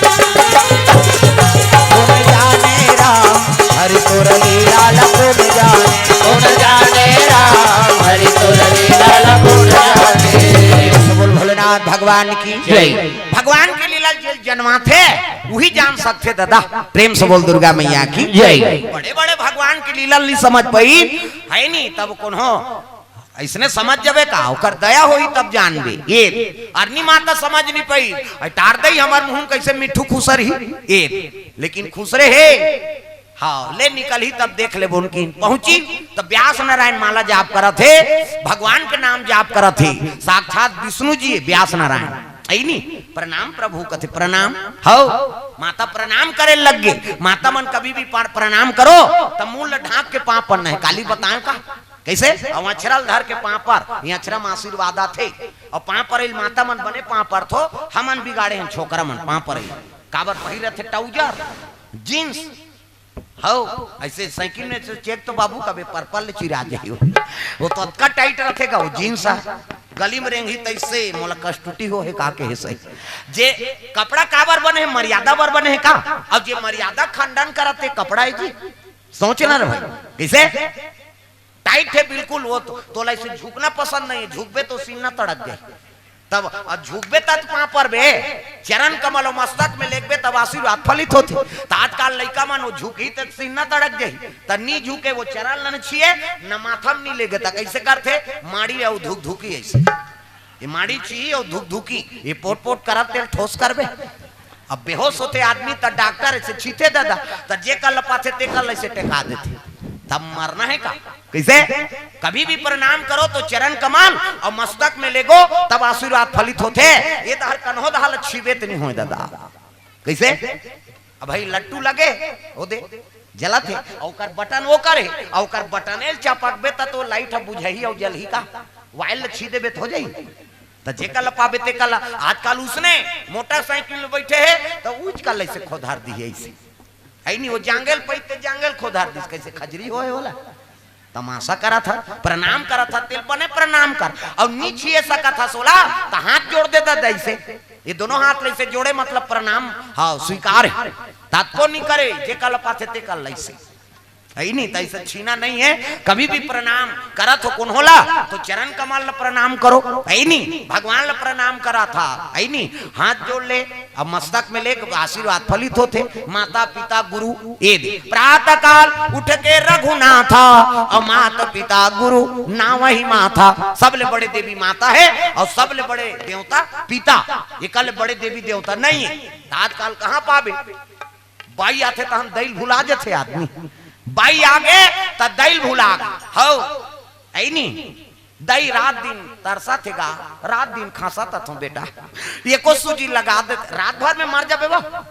लीला ला कोन जाने? कोन जाने राम हरि तोर लीला ला कोन जाने? कोन जाने राम हरि तोर लीला ला कोन जाने? बोल भोलेनाथ भगवान की जय। भगवान के लीला जेल जनवाथे, उही जान सकथे दादा। प्रेम से बोल दुर्गा मैया की जय। बड़े बड़े भगवान के लीला नी समझ पाई, हे नी? तब कोनो अइसने समझ जाबे का, ओकर दया होही तब जानबे। ये अरनी माता समझ नी पाई, अरे टार दई हमर मुँह में कइसे मिट्ठू खुसरही? ये लेकिन खुसरे हे। हाँ, ले निकलही तब देख लेबो उनकी। पहुंची तब व्यास नारायण माला जाप करत हे, भगवान के नाम जाप करत हे, साक्षात विष्णु जी व्यास नारायण। अइनी, "प्रणाम प्रभु," कथे, "प्रणाम।" हव, माता प्रणाम करे लग गे। माता मन कभी भी पार-, प्रणाम करो त मुंह ल ढांक के पांव पड़ना हे। काली बताएं का? कइसे? अउ अछरा ल धर के पांव पर, ये अछरा म आशीर्वाद आथे। अउ पांव परइल माता मन बने पांव परथो, हमन बिगाड़े हन छोकरा मन पांव परइल। काबर पहिरत हे trouser, jeans, हव, अइसे साइकिल में से चेक तो बाबू कबे पर्पल ले चिरा जाही हो। वो तो अतका tight रथे गा वो jeans ह। गली में रेंगही तइसे मोला कष्टुटी हो हे का कहे सही। जे कपड़ा काबर बने हे, मर्यादा बर बने हे का? अब जे मर्यादा खंडन करत हे कपड़ा हे जी, सोच ना रे भाई, कइसे? Tight हे बिल्कुल, वो तो, तोला अइसे झुकना पसंद नहीं हे, झुकबे तो सीना तड़क जाही। तब अ झुकबे तब पांव परबे, चरण कमल अउ मस्तक में लेगबे तब आशीर्वाद फलित होथे। त आजकल लइका मन वो झुकही त सीना तड़क जाही, त नी झुके, वो चरण ल न छिए, न माथा म नी लेगे, त कइसे करथे? माड़ी अउ धुकधुकी अइसे। ये माड़ी छिही अउ धुकधुकी, ये पोट-पोट करत तेल ठोस करबे। अब बेहोश होथे आदमी त डॉक्टर अइसे छीथे दादा, त जे कर ल पाथे ते कर ल अइसे टेका देथे, तब मरना हे का? कइसे? कभी भी प्रणाम करो तो चरण कमल अउ मस्तक में लेगो, तब आशीर्वाद फलित होथे। ये तहर कन्हो दहा ल छीबे त नी होय दादा। कइसे? अब भाई लट्टू लगे, ओ दे, जलत हे, अउ ओकर बटन ओकर हे, अउ ओकर बटने ल चपकबे त तो लाइट ह बुझही अउ जलही का? वायर ल छी देबे त हो जाही। त जेकर ल पाबे तेकर ल, आजकल उसने मोटरसाइकिल में बइठे हे, त उच कर ल अइसे खोधार दिही अइसे। अइनी, वो जांगेल पइत ते जांगेल खोधार दिस, कइसे खजरी होय ओला? तमाशा करत ह, प्रणाम करत ह, तेल बने प्रणाम कर। अउ नी छिए सकत हस ओला, त हाथ जोड़ दे दादा अइसे। ये दोनों हाथ ल अइसे जोड़े मतलब प्रणाम, हाँ, स्वीकार हे। ततको नी करे, जेकर ल पाथे तेकर ल अइसे। अइनी, त अइसे छीना नहीं हे। कभी भी प्रणाम करत हो कोनो ला, तो चरण कमल ल प्रणाम करो। अइनी, भगवान ल प्रणाम करत ह। अइनी, हाथ जोड़ ले, अब मस्तक में लेके आशीर्वाद फलित होथे। माता पिता गुरु ये दे। प्रातः काल उठ के रघुनाथा, अउ माता पिता गुरु नावहि माथा। सबले बड़े देवी माता हे अउ सबले बड़े देवता पिता। एकर ले बड़े देवी देवता नहीं हे। त आजकल कहाँ पाबे? बाई आथे तहन दई ल भुला जथे आदमी। बाई आगे त दई ल भुला गे। हव, अइनी। दई रात दिन तरसत हे गा, रात दिन खांसत हथों बेटा। एको सूजी लगा दे, रात भर में मर जाबे वो।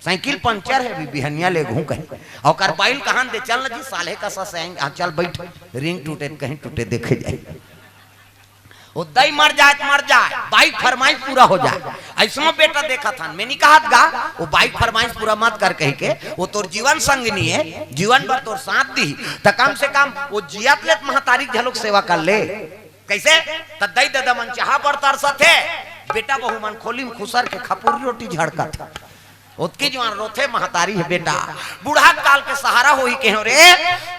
साइकिल पंचर हे, अभी बिहनिया लेगहूं कहे। अउ ओकर बाई ल कहन दे, "चल न जी, साले का ससैंग, हाँ, चल बइठ, रिंग टूटे त कहीं टूटे देखे जाही।" वो दई मर जाए त मर जाए, बाई के फरमाइश पूरा हो जाए। अइसनो बेटा देखत हन, मैं नी कहत गा, वो बाई के फरमाइश पूरा मत कर कहिके, वो तोर जीवन संगिनी हे, जीवन भर तोर साथ दिही, त कम से कम वो जियत ले त महतारी के घलोक सेवा कर ले। कइसे? त दई ददा मन चाहा बर तरसत हे, बेटा बहू मन खोली म खुसर के खपुरी रोटी झड़कत हे। ओतकी जुवार रोथे महतारी हे, "बेटा, बूढ़ा काल के सहारा होही केहेंव रे,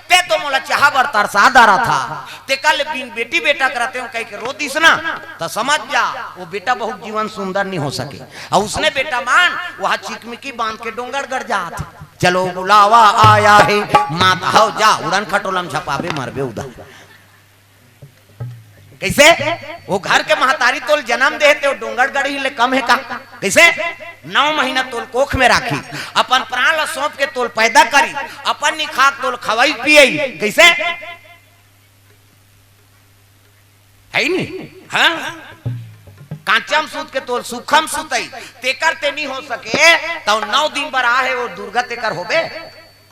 ते तो मोला चाहा बर तरसा डारत हस, तेकर ले बिन बेटी बेटा के रतेंव," कहिके रो दिस ना, त समझ जा, वो बेटा बहू के जीवन सुंदर नी हो सके। अउ उसने बेटा मन, वहाँ चिकमिकी बांध के डोंगरगढ़ जात हे। "चलो बुलावा आया है, माता हो जा, उड़न खटोला म झपाबे, मरबे उधर।" कइसे? वो घर के महतारी तोल जनम दे हे, ते वो डोंगरगढ़ ही ले कम हे का? कइसे? नौ महीना तोल कोख में राखी, अपन प्राण ल सौंप के तोल पैदा करी, अपन निखाक तोल खवई पियई। कइसे? हे नी? हाँ? कांचम सूत के तोल सूखम सुतई, तेकर ते नी हो सके, त नौ दिन बर आहे वो दुर्गा तेकर होबे?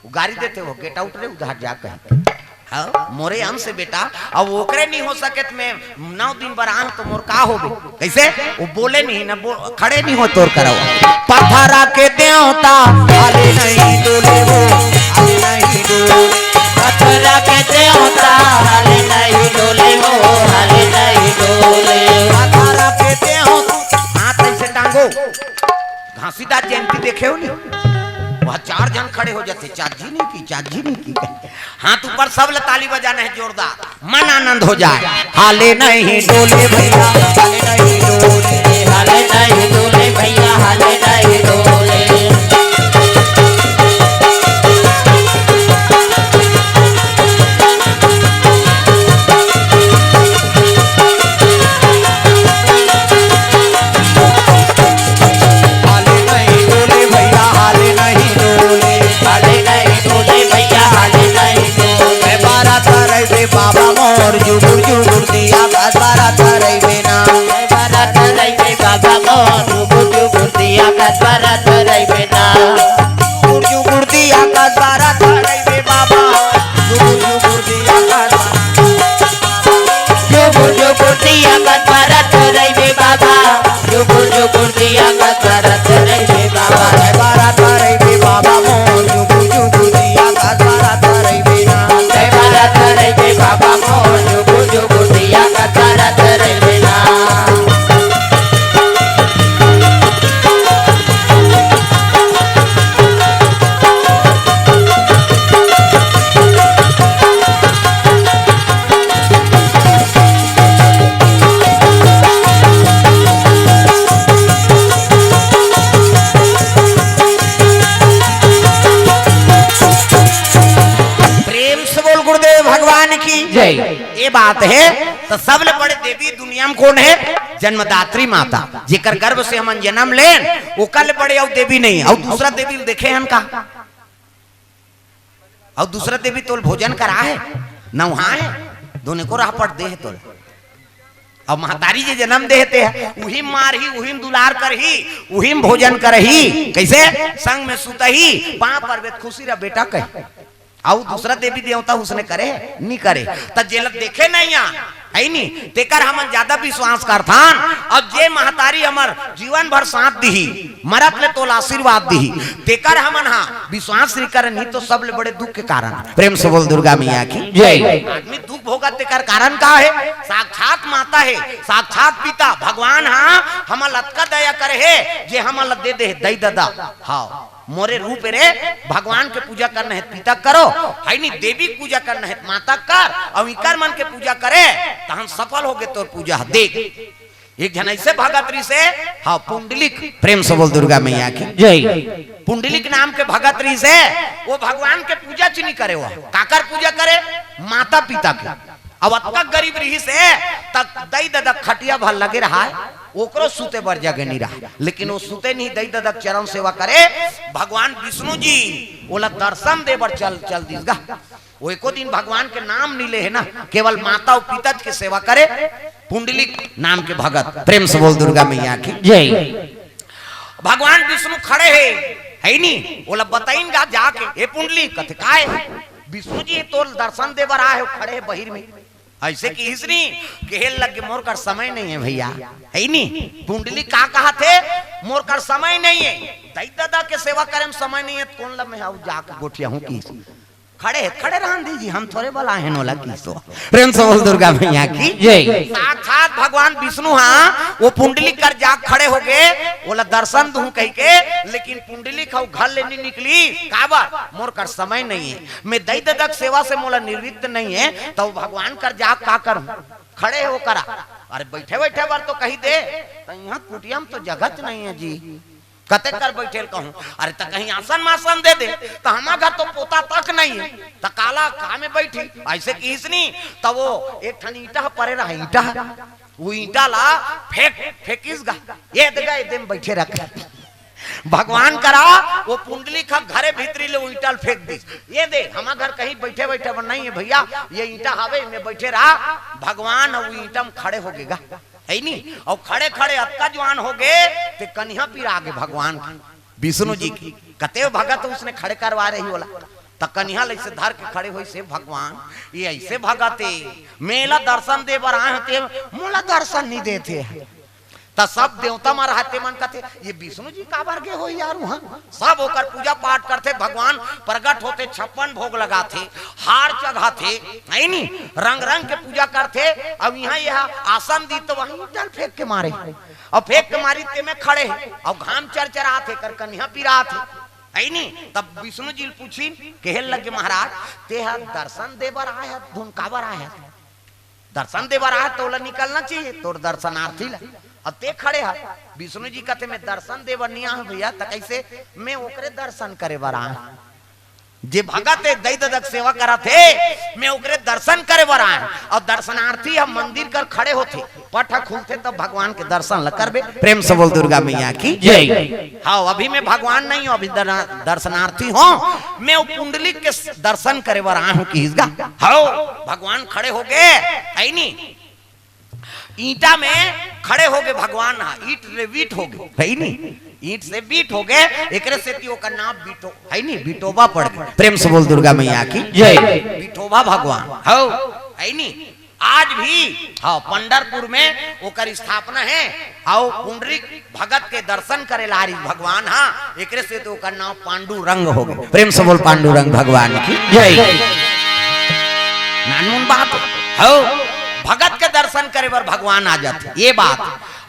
वो गारी देथे, वो "Get out रे, उधर जा," कहे। हाँ, मोरे अंश हे बेटा, अब ओकरे नी हो सके त मैं नौ दिन बर आन तो मोर का होबे? कइसे? वो बोले नी ना, बो-, खड़े नी हो तोर करा वो। पथरा के देवता, हाले नहीं डोले वो, हाले नहीं डोले। पथरा के देवता, हाले नहीं डोले वो, हाले नहीं डोले। पथरा के देवता। हाथ अइसे टांगो। घासीदास जयंती देखे हो नी? वहाँ चार झन खड़े हो जाथे, "चाची नहीं की, चाची नहीं की।" हाथ ऊपर, सब ल ताली बजाना हे जोरदार, मन आनंद हो जाए। हाले नहीं डोले भैया, हाले नहीं डोले, हाले नहीं डोले भैया, हाले नहीं डोले। हाले नहीं डोले भैया, हाले नहीं डोले, हाले नहीं डोले बरत रहिबे ना। जुगुर जुगुर दिया कस बरत रहिबे बाबा। जुगुर जुगुर दिया कस बरत। जुगुर जुगुर दिया कस बरत रहिबे बाबा। जुगुर जुगुर दिया कस बरत रहिबे बाबा। बरत रहिबे बाबा मोर। जुगुर जुगुर दिया कस बरत रहिबे ना। बरत रहिबे बाबा मोर। जुगुर जुगुर दिया कस बरत रहिबे ना। प्रेम से बोल गुरुदेव भगवान की जय। ये बात है, तो सबले बड़े देवी दुनिया में कौन है? जन्मदात्री माता, जेकर गर्भ से हमन जन्म लेन, ओकर ले बड़े अउ देवी नहीं। अउ दूसरा देवी ल देखे हन का? अउ दूसरा देवी तोल भोजन करा है, नवहा है, दोने को राहपट दे है तोल। अब महतारी जे जन्म दे हे ते ह, उही मारही, उही दुलार करही, उही भोजन करही। कैसे? संग में सुतही, पाँव परबे त खुशी रह बेटा कही। अउ दूसरा देवी देवता उसने करे? नी करे। त जेला देखे नहीं आ, है नी? तेकर हमन ज्यादा विश्वास करथन। अब जे महतारी हमर जीवन भर साथ दिही, मरत ले तोला आशीर्वाद दिही, तेकर हमन हा विश्वास नी करन ही तो सबले बड़े दुख के कारण। प्रेम से बोल दुर्गा मैया की जय। आदमी दुख भोगत तेकर कारण का है? साक्षात माता है, साक्षात पिता भगवान हा हमन ला अतका दया करे हे जे हमन ला दे दे हे दई ददा। हाँ, मोरे रूप रे भगवान के पूजा करना है, पिता करो, है नी, देवी के पूजा करना है, माता कर, अउ इकर मन के पूजा करे, तहन सफल हो गे तोर पूजा। देख, एक झन ऐसे भगत रहिसे, हाँ, पुंडलिक, प्रेम से बोल दुर्गा मैया की जय। पुंडलिक नाम के भगत रहिसे, वो भगवान के पूजा च नी करे, वो काकर पूजा करे? माता पिता के। अब अतका गरीब रहिसे, तक दई ददक खटिया भर लगे रहा है, ओकरो सुते बर जगह नहीं रहा, लेकिन वो सुते नहीं, दई ददक चरण सेवा करे। भगवान विष्णु जी ओला दर्शन दे बर चल, चल दिस गा। वो एको दिन भगवान के नाम नहीं ले है ना, केवल माता अउ पिता के सेवा करे। पुंडलिक नाम के भगत, प्रेम से बोल दुर्गा मैया की जय। भगवान विष्णु खड़े हे, है नी, ओला बताइन गा जाके, "हे पुंडलिक," कथे, "काय?" "विष्णु जी तोल दर्शन दे बर आए हो, खड़े हे बहिर में।" ऐसे किहिस नी, कहे लगे, "मोर कर समय नहीं है भैया," है नी। पुंडलिक का कहा थे, "मोर कर समय नहीं है, दई ददा के सेवा करे में समय नहीं है, त कोन लम्हे आऊ जाके गोठिया हूँ," किहिस। "खड़े, खड़े रहन दीजिए, हम थोड़े बलाए हैं नोला की तो।" प्रेम से बोल दुर्गा मैया की जय। साक्षात भगवान विष्णु हा वो पुंडलिक कर जाग खड़े हो गए, बोला, "दर्शन दूं," कह के, लेकिन पुंडलिक हा घर ले नहीं निकली। काबर? "मोर कर समय नहीं है, मैं दई ददक सेवा से मोला निवृत्त नहीं है, तो भगवान कर जाग का करूं?" खड़े हो करा, "अरे बैठे बैठे बर तो कही दे, तो यहाँ कुटिया में तो जगह च नहीं है जी।" "कते कर बैठे ल कहूं?" "अरे त कहीं आसन मासन दे दे।" "त हमा घर तो पोता तक नहीं है, त काला का में बैठी?" ऐसे किहिस नी, त वो एक ठन ईंटा परे रहा, ईंटा, वो ईंटा ला फेंक, फेंकिस गा, "ये दे गा, ये दे में बैठे रख।" भगवान करा वो पुंडलिक हा घरे भीतरी ले वो ईंटा ल फेंक दिस, "ये दे, हमा घर कहीं बैठे बैठे बर नहीं है भैया, ये ईंटा हवे, में बैठे रहा।" भगवान वो ईंटा में खड़े हो गे गा। है नी? अउ खड़े खड़े अतका जुआन हो गे, ते कनिहा पिरा गे भगवान के, विष्णु जी के। कते भगत उसने खड़े करवा रही होला, त कनिहा ल ऐसे धर के खड़े होइस, "भगवान, ये ऐसे भगत हे, मेला दर्शन दे बर आए हो, ते मोला दर्शन नहीं देते।" त सब देवता मन रहते मन कथे, "ये विष्णु जी काबर गे हो यार वहाँ?" सब ओकर पूजा पाठ करथे, भगवान प्रगट होथे, छप्पन भोग लगाथे, हार चघाथे, है नी, रंग रंग के पूजा करथे। अब यहाँ यह आसन दी तो वहीं ईंटा ल फेंक के मारे, अउ फेंक के मारी ते में खड़े हे, अउ घाम चरचरात हे, कर कनिहा पिरात हे, है नी। तब विष्णु जी ल पूछिन, कहे लगे, "महाराज, ते ह दर्शन दे बर आए हस, धुन काबर आए हस?" दर्शन दे बर आए त ओला निकलना चाहिए, तोर दर्शनार्थी ला। अब ते खड़े ह, विष्णु जी कथे, "मैं दर्शन दे बर नहीं आए हूँ भैया, त कैसे?" "मैं ओकरे दर्शन करे बर आए हूँ, जे भगत हे, दई ददक सेवा करत हे, मैं ओकरे दर्शन करे बर आए हूँ।" अउ दर्शनार्थी ह मंदिर कर खड़े होथे, पट ह खुलथे, तब भगवान के दर्शन ल करबे। प्रेम से बोल दुर्गा मैया की जय। हाँ, अभी मैं भगवान नहीं हूँ, अभी दर-, दर्शनार्थी हूँ, मैं वो पुंडलिक के दर्शन करे बर आए हूँ, किहिस गा। हाँ, भगवान खड़े हो गे, है नी? ईंटा में खड़े होगे भगवान हा, ईंट ले बीट होगे, है नी? ईंट से बीट होगे, एकरे सेती ओकर नाम बीटो, है नी? बीटोबा पड़ गे। प्रेम से बोल दुर्गा मैया की जय। बीटोबा भगवान, हौ, है नी? आज भी, हाँ, पंडरपुर में ओकर स्थापना है। अउ पुंडरीक भगत के दर्शन करे ला आरिस भगवान, हाँ, एकरे सेती ओकर नाम पांडुरंग होगे। प्रेम से बोल पांडुरंग भगवान की जय। नानमुन बात हौ, भगत के दर्शन करे बर भगवान आ जाथे, ये बात।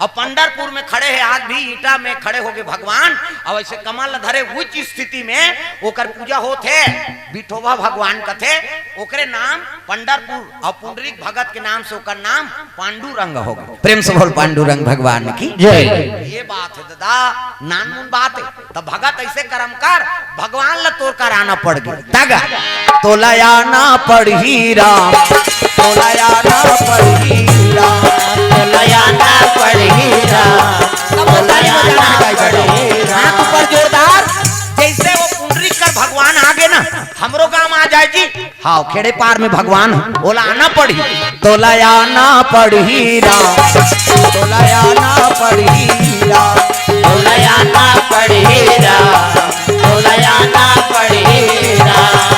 अउ पंडरपुर में खड़े हे, आज भी ईंटा में खड़े होगे भगवान, अउ ऐसे कमल धरे उच्च स्थिति में ओकर पूजा होत हे, बिठोबा भगवान कथे, ओकरे नाम पंडरपुर अउ पुंडरीक भगत के नाम से ओकर नाम पांडुरंग होगे। प्रेम से बोल पांडुरंग भगवान की जय। ये बात हे दादा, नानमुन बात हे। त भगत ऐसे करम कर, भगवान ल तोर कर आना पड़ गे। तग तोला आना पड़ही राम, तोला आना पड़ही राम, तोला आना पड़ही राम, तोला आना पड़ही राम। हाथ ऊपर जोरदार, जैसे वो पुंडरीक कर भगवान आ गे ना, हमरो गांव आ जाय जी। हाँ, खेड़े पार में भगवान ह, ओला आना पड़ही। तोला आना पड़ही राम, तोला आना पड़ही राम, तोला आना पड़ही राम, तोला आना पड़ही राम।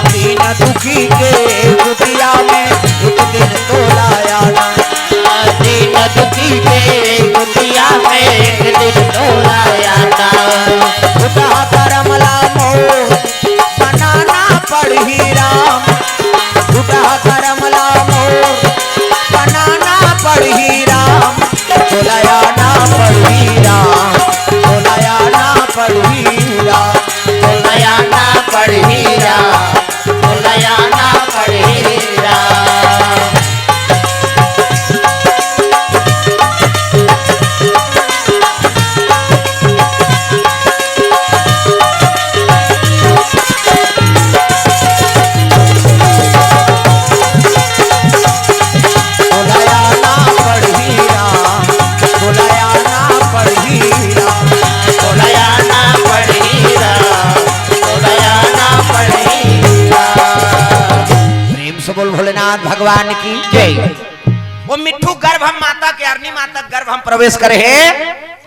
दीन दुखी के कुटिया में एक दिन तोला आना, दीन दुखी के कुटिया में एक दिन तोला आना। उठा करम ला मोर बनाना पड़ही राम, उठा करम ला मोर बनाना पड़ही राम, तोला आना पड़ही राम, तोला आना पड़ही राम, तोला आना पड़ही राम, तोला आना पड़ही राम। प्रेम से बोल भोलेनाथ भगवान की जय। वो मिट्ठू गर्भ हम माता के, अरनी माता के गर्भ हम प्रवेश करे हे।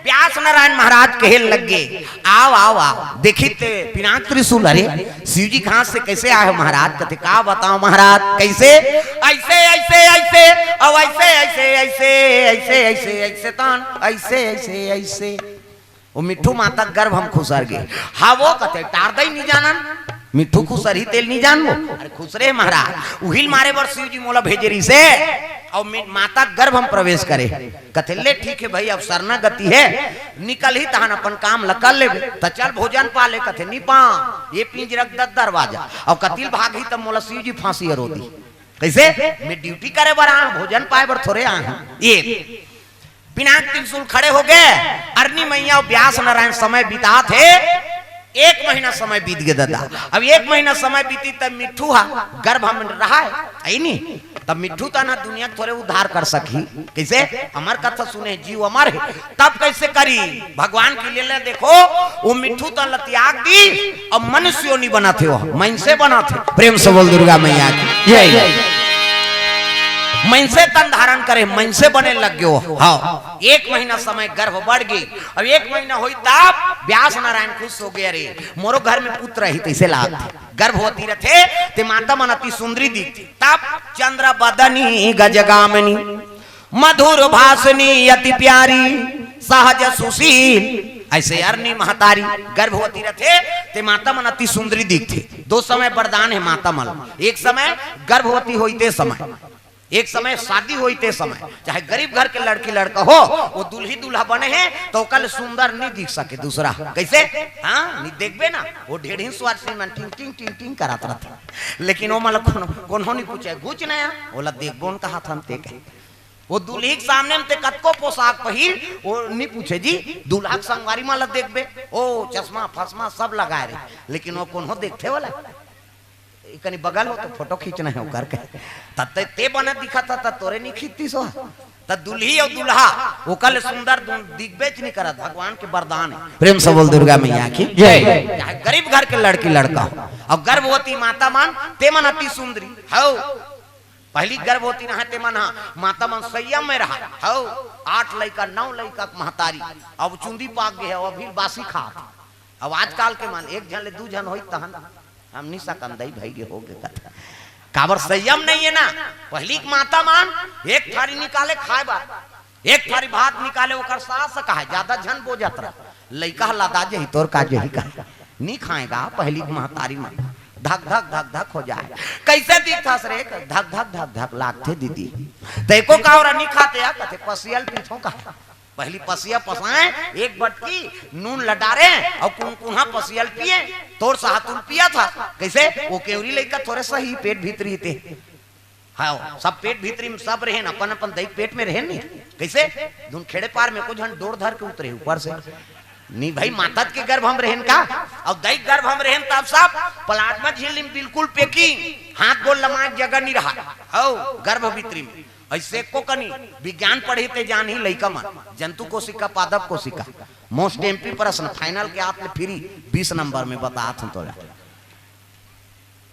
व्यास नारायण महाराज कहे लग गे, "आओ, आओ, आओ।" देखी ते पिनाक त्रिशूल, "अरे, शिव जी कहाँ से कैसे आए हो महाराज?" कथे, "का बताओ महाराज, कैसे?" "ऐसे, ऐसे, ऐसे, अब ऐसे, ऐसे, ऐसे, ऐसे, ऐसे, ऐसे, तान, ऐसे, ऐसे, ऐसे।" वो मिट्ठू माता गर्भ हम खुसर गे। हाँ, वो कथे, "टार दई नहीं जानन, मिट्ठू खुसर ही तेल नहीं जानबो।" "अरे खुसरे महाराज, उहिल मारे बर शिव जी मोला भेजे रहिसे, अउ मि-, माता गर्भ हम प्रवेश करे।" कथे, "ले ठीक हे भाई, अब शरणागति हे, निकलही तहन अपन काम ल कर लेबे, त चल भोजन पा ले।" कथे, "नी पा, ये पिंजरा के दस दरवाजा, अउ कतिल भागही त मोला शिव जी फांसी अरो दी। कैसे? मैं ड्यूटी करे बर आए हूँ, भोजन पाए बर थोरे आए हूँ।" ये पिनाक त्रिशूल खड़े हो गे, अरनी मैया अउ व्यास नारायण समय बितात हे, एक महीना समय बीत गे दादा। अब एक महीना समय बीती तब मिट्ठू हा गर्भ में रहा है, है नी? तब मिट्ठू तना दुनिया के थोरे उद्धार कर सकही। कैसे? अमर कथा सुने, जीव अमर है, तब कैसे करी? भगवान की लीला देखो, वो मिट्ठू तन ल त्याग दी, अब मनुष्य योनि बनत हे, वो मनसे बनत हे। प्रेम से बोल दुर्गा मैया की जय। मनसे तन धारण करे, मनसे बने लग गयो। हाँ, एक महीना समय गर्भ बढ़ गई। अब एक महीना होई तब व्यास नारायण खुश हो गए, "अरे, मोरो घर में पुत्र रही तैसे लाग।" गर्भवती रथे ते माता मन अति सुंदरी दिखथे। तब चंद्र बदनी गजगामिनी मधुर भाषिणी अति प्यारी सहज सुशील। ऐसे अरनी महतारी गर्भवती रथे ते माता मन अति सुंदरी दिखथे। दो समय वरदान हे माता मन, एक समय गर्भवती होई ते समय, एक समय शादी होई ते समय। चाहे गरीब घर के लड़की लड़का हो, वो दुल्ही दूल्हा बने हे तो ओकर ले सुंदर नहीं दिख सके दूसरा। कैसे? हाँ, नहीं देखबे ना, वो ढेढ़िन स्वाद से मन टिंग टिंग टिंग टिंग करात रहथे, लेकिन वो मतलब कोनो कोनो नहीं पूछे, "घुच नया।" ओला देखबो न कहा था हम ते कहे। वो दुल्ही के सामने में ते कतको पोशाक पहिर, वो नहीं पूछे जी, दूल्हा के संगवारी मन ला देखबे, ओ चश्मा फसमा सब लगाए रहे, लेकिन वो कोनो देखथे वाला? एकनी बगल हो तो फोटो खींचना हे ओकर के। त ते, ते बने दिखत ह, त तोरे नहीं खींचतीस हो। त दुल्ही अउ दूल्हा, ओकर ले सुंदर दुन-, दिखबेच नहीं करत, भगवान के वरदान हे। प्रेम से बोल दुर्गा मैया की जय। चाहे गरीब घर के लड़की लड़का हो, अउ गर्भवती माता मन, ते मन अति सुंदरी हौ। पहली गर्भवती रहा ते मन हा, माता मन संयम में रहा। हौ, आठ लइका, नौ लइका के महतारी, अब चुंदी पाक गे हे, अभी बासी खात। अब आजकल के मन एक झन ले दू झन होई तहन हम नहीं सकन दई भई गे हो गे कथा। काबर संयम नहीं है ना। पहली के माता मन एक थारी निकाले खाए बर, एक थारी भात निकाले, ओकर सास कहा ज्यादा झन बोजत रह, लइका ह लदा जही, तोर का जही का। नहीं खाएगा पहली के महतारी मन, धक धक धक धक हो जाए। कैसे दिखथस रे? धक धक धक धक लागथे दीदी। तैको का ओरा नहीं खाते आ, कथे पसियल पीथों का। पहली पसिया पसाए, एक बटकी नून लडारे और कुनकुना पसियल पिए, तोर सातुल पिया था। कैसे? वो केवरी लइका थोरे सही पेट भीतरी ते। हाँ, सब पेट भीतरी में सब रहेन, अपन अपन दई पेट में रहेन नहीं। कैसे? धुन खेड़े पार में कुछ झन डोर धर के उतरे ऊपर से। नहीं भाई, माता के गर्भ हम रहेन का? और दई गर्भ हम रहेन तब सब प्लाज्मा झिल्ली में बिल्कुल packing, हाथ गोड़ लमाए के जगह नहीं रहा। हौ, गर्भ भीतरी में। ऐसे को कनी विज्ञान पढ़ी ते जान ही लइका मन, जंतु कोशिका, पादप कोशिका। Most M P प्रश्न final के आप ले free बीस नंबर में बतात हूँ तोला।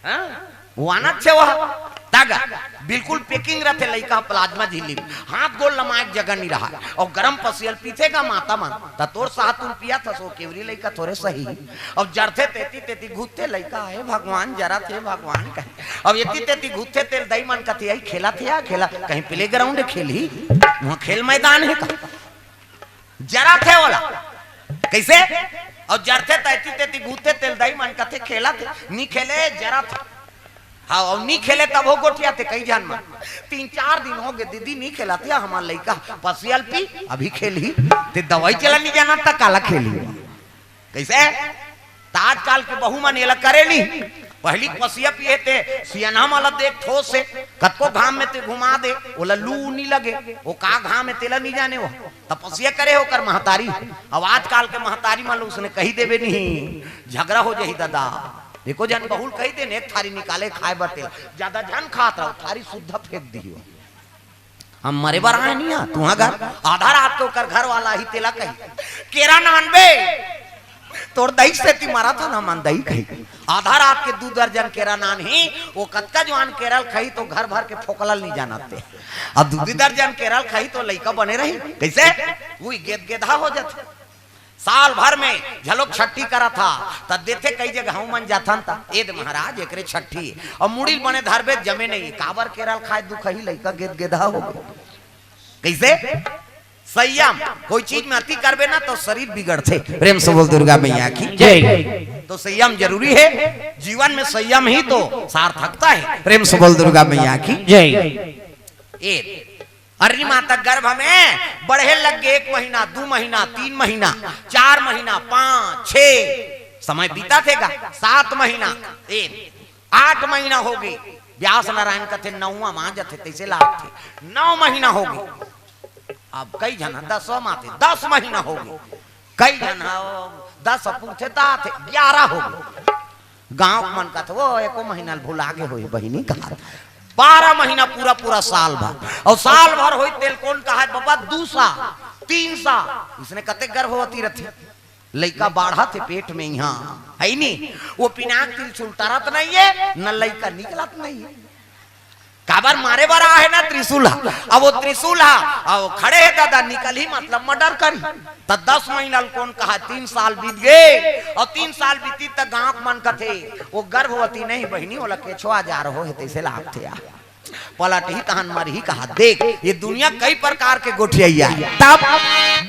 हाँ? वो आना छे वह तागा बिल्कुल packing रहते लइका प्लाज्मा झिल्ली में, हाथ गोड़ लमाए के जगह नहीं रहा। और गरम पसियल पीथे का माता मन, त तोर सातुल पिया था सो केवरी लइका थोरे सही। अब जरथे तेती तेती घुसथे लइका, हे भगवान जरा थे भगवान कहे। अब एती तेती घुसथे तेल दई मन कथे आई खेला थे या खेला, कहीं playground खेली, वहाँ खेल मैदान है का? जरा थे वाला। कैसे? और जरथे तैती तेती घुसथे तेल दई मन कथे खेला थे, नी खेले जरा थे। हाँ, और नी खेले तब हो गोठिया थे कई झन मन। तीन चार दिन हो गे दीदी नी खेला थे, हमार लइका पसियल पी अभी खेल ही, ते दवाई चला नहीं जाना त काला खेल ही। कैसे? त आजकल के बहू मन एला करे नी। पहली पसिया पिए ते सियनहा मन ला देख ठोस से, कतको घाम में ते घुमा दे, ओला लू नी लगे, वो का घाम में तेला नी जाने वो। त पसिया करे ओकर महतारी। अब आजकल के महतारी मन ला उसने कही देबे नहीं, झगड़ा हो जाही दादा। एको झन बहू ल कही दे न, एक थारी निकाले खाए बर तेला, ज्यादा झन खात रहो, थारी सुद्धा फेंक दियो। हम मरे बर आए नहीं हा, तुहा घर आधा रात के ओकर घर वाला ही तेला कही, केरा नान बे, तोर दई सेती मरा था ना मन दई कही। आधा रात के दू दर्जन केरा नान ही, वो कतका जवान केरा ल खाही तो घर भर के फोकला ल नहीं जानत ते। अब दू दू दर्जन केरा ल खाही तो लइका बने रही, कैसे? वो गेद गेधा हो जाथे। साल भर में झलोक छट्ठी करा था, त देथे कई जगह हूँ मन जाथन त, "ए दे महाराज, एकरे छट्ठी।" और मुड़ी ल बने धरबे जमे नहीं, काबर केरा ल खाए दुखही लइका गेद गेधा हो गए। कैसे? संयम, कोई चीज में अति करबे ना तो शरीर बिगड़थे। प्रेम से बोल दुर्गा मैया की जय। तो संयम जरूरी है, जीवन में संयम ही तो सार्थकता है। प्रेम से बोल दुर्गा मैया की जय। ए, अरे माता गर्भ में बढ़े लग गे, एक महीना, दू महीना, तीन महीना, चार महीना, पाँच, छे, समय बीता थेगा, सात महीना, ए, आठ महीना हो गे। व्यास नारायण कथे नौवा मा जथे, तैसे लागथे, नौ महीना हो गे। अब कई झन दसवा मा थे, दस महीना हो गे। कई झन ह दस पूरथे त आथे, ग्यारह हो गे। गांव के मन कथे, "वो एको महीना ल भुला गे होही बहिनी," कहा। बारह महीना पूरा, पूरा साल भर। और साल भर होई तेल कौन कहा, "बाबा, दू साल, तीन साल।" इसने कते गर्भवती रहती, लइका बाढ़ा थे पेट में यहाँ, है नी? वो पिनाक तिल छुलटरत नहीं है, न लइका निकलत नहीं है। काबर मारे बर आहे ना त्रिशूल हा। अब वो त्रिशूल हा, अब खड़े है दादा, निकलही मतलब मर्डर करी। त दस महीना ल कौन कहा, तीन साल बीत गे, और तीन साल बीती त गांव के मन कथे, "वो गर्भवती नहीं बहिनी, ओला केछवा जा रहो है, तैसे लागथे आ।" पलट ही तहन मर ही कहा। देख, ये दुनिया कई प्रकार के गोठियाई है। तब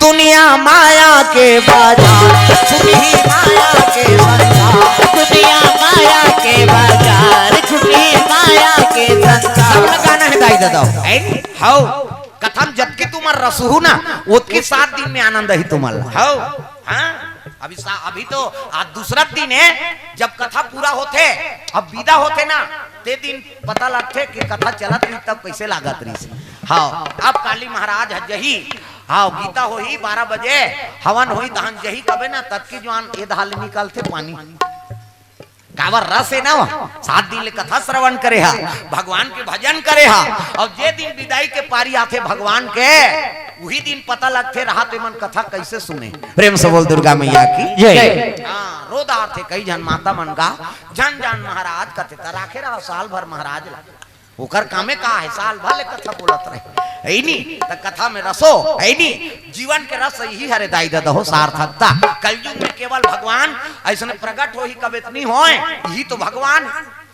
दुनिया माया के बाजार, छुपी माया के संसार। दुनिया माया के बाजार, छुपी माया के संसार। सब लगाना है दाई दादा। ऐ? हाओ। कथा म जतकी तुमन रसहू ना, ओतकी सात दिन में आनंद ही तुमन ला। हाओ। हाँ? अभी सा-, अभी तो आज दूसरा दिन है, जब कथा पूरा होथे, अब विदा होथे ना, ते दिन पता लगथे कि कथा चलत रही तब कैसे लागत रही। हाँ, अब काली महाराज ह जही, हाँ, गीता होही बारह बजे, हवन होही, तहन जही कबे ना, ततकी जुआन ए धाल निकलथे पानी। काबर रस है ना, सात दिन ले कथा श्रवण करे हा, भगवान के भजन करे हा, और जे दिन विदाई के पारी आथे भगवान के, उही दिन पता लगथे रहा ते मन कथा कैसे सुने। प्रेम से बोल दुर्गा मैया की जय। हाँ, रो डारथे कई झन माता मन गा, झन जान महाराज कथे त राखे रहा साल भर महाराज ला। ओकर कामे का हे, साल भर ले कथा बोलत रहे, हे नी? त कथा में रसो, हे नी? जीवन के रस यही हरे दाई ददा हो, सार्थकता। कलयुग में केवल भगवान अइसने प्रगट होही, कबे त नी होय, यही तो भगवान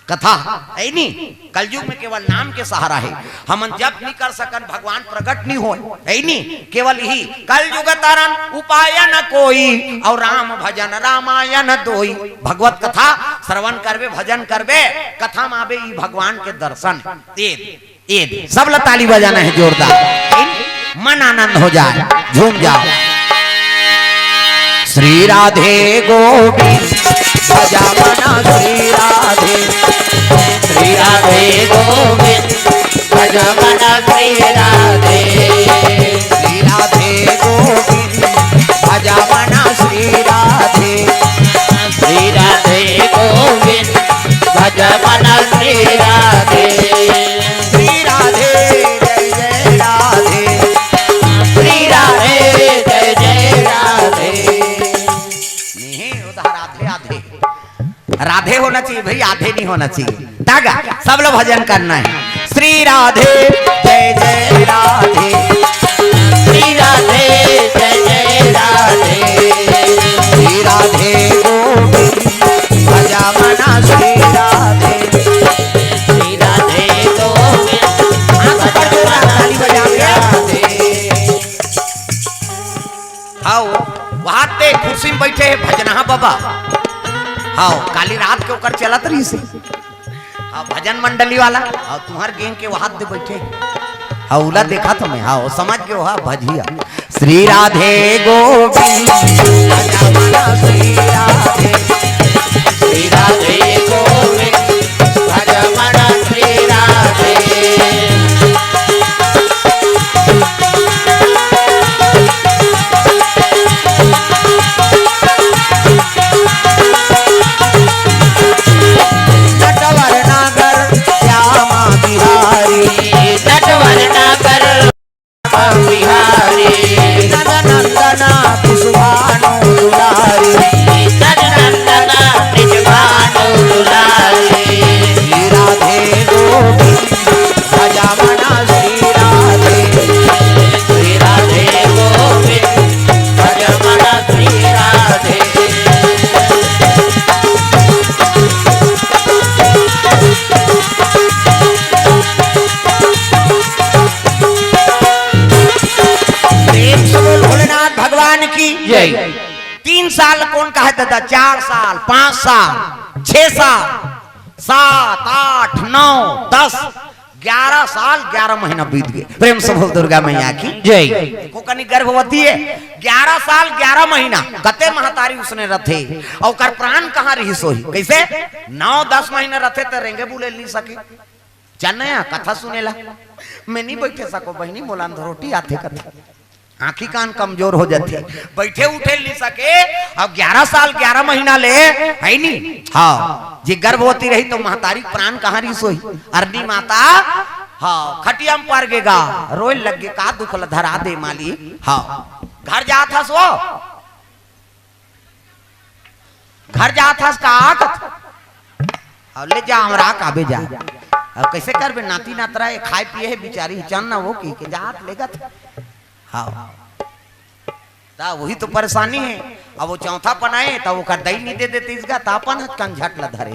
कथा, हे नी? कलयुग में केवल नाम के सहारा हे, हमन जप नी कर सकन, भगवान प्रगट नी होय, हे नी? केवल यही कलयुग तरन उपाय न कोई, अउ राम भजन रामायण दोई। भगवत कथा श्रवण करबे, भजन करबे, कथा में आबे, ई भगवान के दर्शन। ये, ये, सब ला ताली बजाना हे जोरदार, मन आनंद हो जाए, झूम जाओ। श्री राधे गोविंद, भजा मन श्री राधे। श्री राधे गोविंद, भजा मन श्री राधे। श्री राधे गोविंद, भजा मन श्री राधे। श्री राधे गोविंद, भजा मन श्री राधे। श्री राधे जय जय राधे। श्री राधे जय जय राधे। नहीं, उधर आधे आधे। राधे होना चाहिए भाई, आधे नहीं होना चाहिए। तागा, सब लोग भजन करना है। श्री राधे जय जय राधे। श्री राधे जय जय राधे। श्री राधे गोविंद, भजा मना श्री राधे। श्री राधे गोविंद, हाथ ऊपर जोरदार ताली बजा के। हाव, वहां ते कुर्सी में बैठे हे भजनहा बाबा। हाव, काली रात के ओकर चलत रहिस हे। हाव, भजन मंडली वाला, हाव, तुम्हर gang के वहां दे बैठे। हाव, उला देखा तो मैं, हाव, समझ के वहां भजिया। श्री राधे गोविंद, भजा मना श्री राधे। श्री राधे गोविंद, भजा मना श्री राधे। नटवर नागर श्यामा बिहारी। नटवर नागर बिहारी। नंदनंदन ब्रिजभानु दुलारी। नंदनंदन ब्रिजभानु दुलारी। श्री राधे गोविंद, भजा मना श्री राधे। श्री राधे गोविंद, भजा मना श्री राधे। प्रेम से बोल भोलेनाथ भगवान की जय। तीन साल कोन कहे दादा, चार साल, पांच साल, छह साल, सात, आठ, नौ, दस, ग्यारह साल, ग्यारह महीना बीत गे। प्रेम से बोल दुर्गा मैया की जय। एको कनी गर्भवती हे, ग्यारह साल, ग्यारह महीना, कते महतारी उसने रथे, अउ ओकर प्राण कहाँ रहिस होही? कइसे? नौ दस महीना रथे त रेंगे बुले नी सके। चल न या कथा सुने ला। मैं नी बैठे सको बहिनी, मोला अंधरोटी आथे कथे। आंखी कान कमजोर हो जाथे, बैठे उठे नी सके। अब ग्यारह साल ग्यारह महीना ले, हे नी? हाव, जे गर्भवती रही त महतारी प्राण कहाँ रहिस होही? अरनी माता, हाव, खटिया म पर गे गा, रोए लग गे, का दुख ल धरा दे माली। हाव, घर जात हस वो? घर जात हस का? कथे, अब ले जा, हमरा काबे जा। अब कइसे करबे, नाती नातरा हे, खाए पिए हे बिचारी, चल न वो कहिके जात लेगत। हाव। त वही तो परेशानी हे। अब वो चौथा पन आए, त ओकर दई नी दे देतिस गा, त अपन कंझट ल धरे।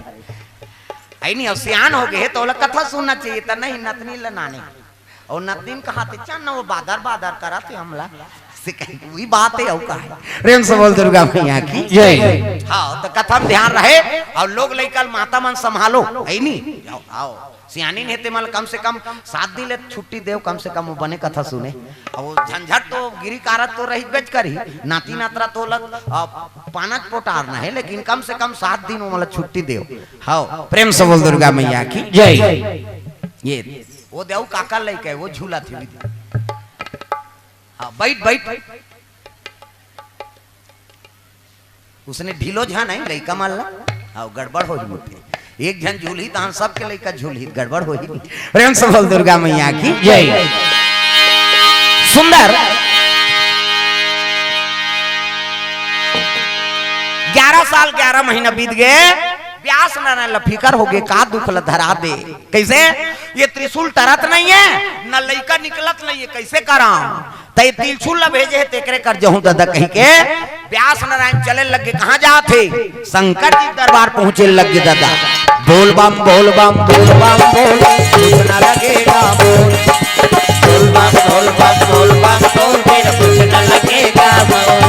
हे नी, अब सियान हो गे हे, त ओला कथा सुनना चाहिए, त नहीं, नतनी ल नाने। अउ नतनी कहाथे, चल न वो बादर बादर करत हे हमला। से कही, वही बात हे, अउ का हे? प्रेम से बोल दुर्गा मैया की जय। हाव, त कथा म ध्यान रहे, अउ लोग लइका ल माता मन संभालो, हे नी? हाव, हाव। सियानी हे ते मन ल कम से कम सात दिन ले छुट्टी देव, कम से कम वो बने कथा सुने। अब वो झंझट तो गिरी कारत तो रहिबेच करही, नाती नातरा तो लग, अ, पानक पोटारना हे, लेकिन कम से कम सात दिन वो मन ल छुट्टी देव। हाव, प्रेम से बोल दुर्गा मैया की जय। ये, वो देव काका लइका हे, वो झूलथे। हाव, बइठ, बइठ। उसने ढीलो झन हे लइका मन ला। हाव, गड़बड़ होही मोटे। एक झन झूलही, तहन सबके लइका झूलही, गड़बड़ होही। प्रेम से बोल दुर्गा मैया की जय। सुंदर। ग्यारह साल ग्यारह महीना बीत गे। ब्यास नारायण ल फिकर होगे, का दुख ल धरा दे। कइसे? ये त्रिशूल टरत नइ हे, न लइका निकलत नइ हे, कइसे करंव? त ये त्रिशूल ल भेजे हे, तेकरे कर जहूं ददा कहिके ब्यास नारायण चले लगे। कहां जात हे? शंकर जी के दरबार पहुंचे लगे ददा। बोल बम, बोल बम, बोल बम, बोल, कुछ न लगेगा मोल। बोल बम, बोल बम, बोल बम, बोल, फिर कुछ न लगेगा मोल।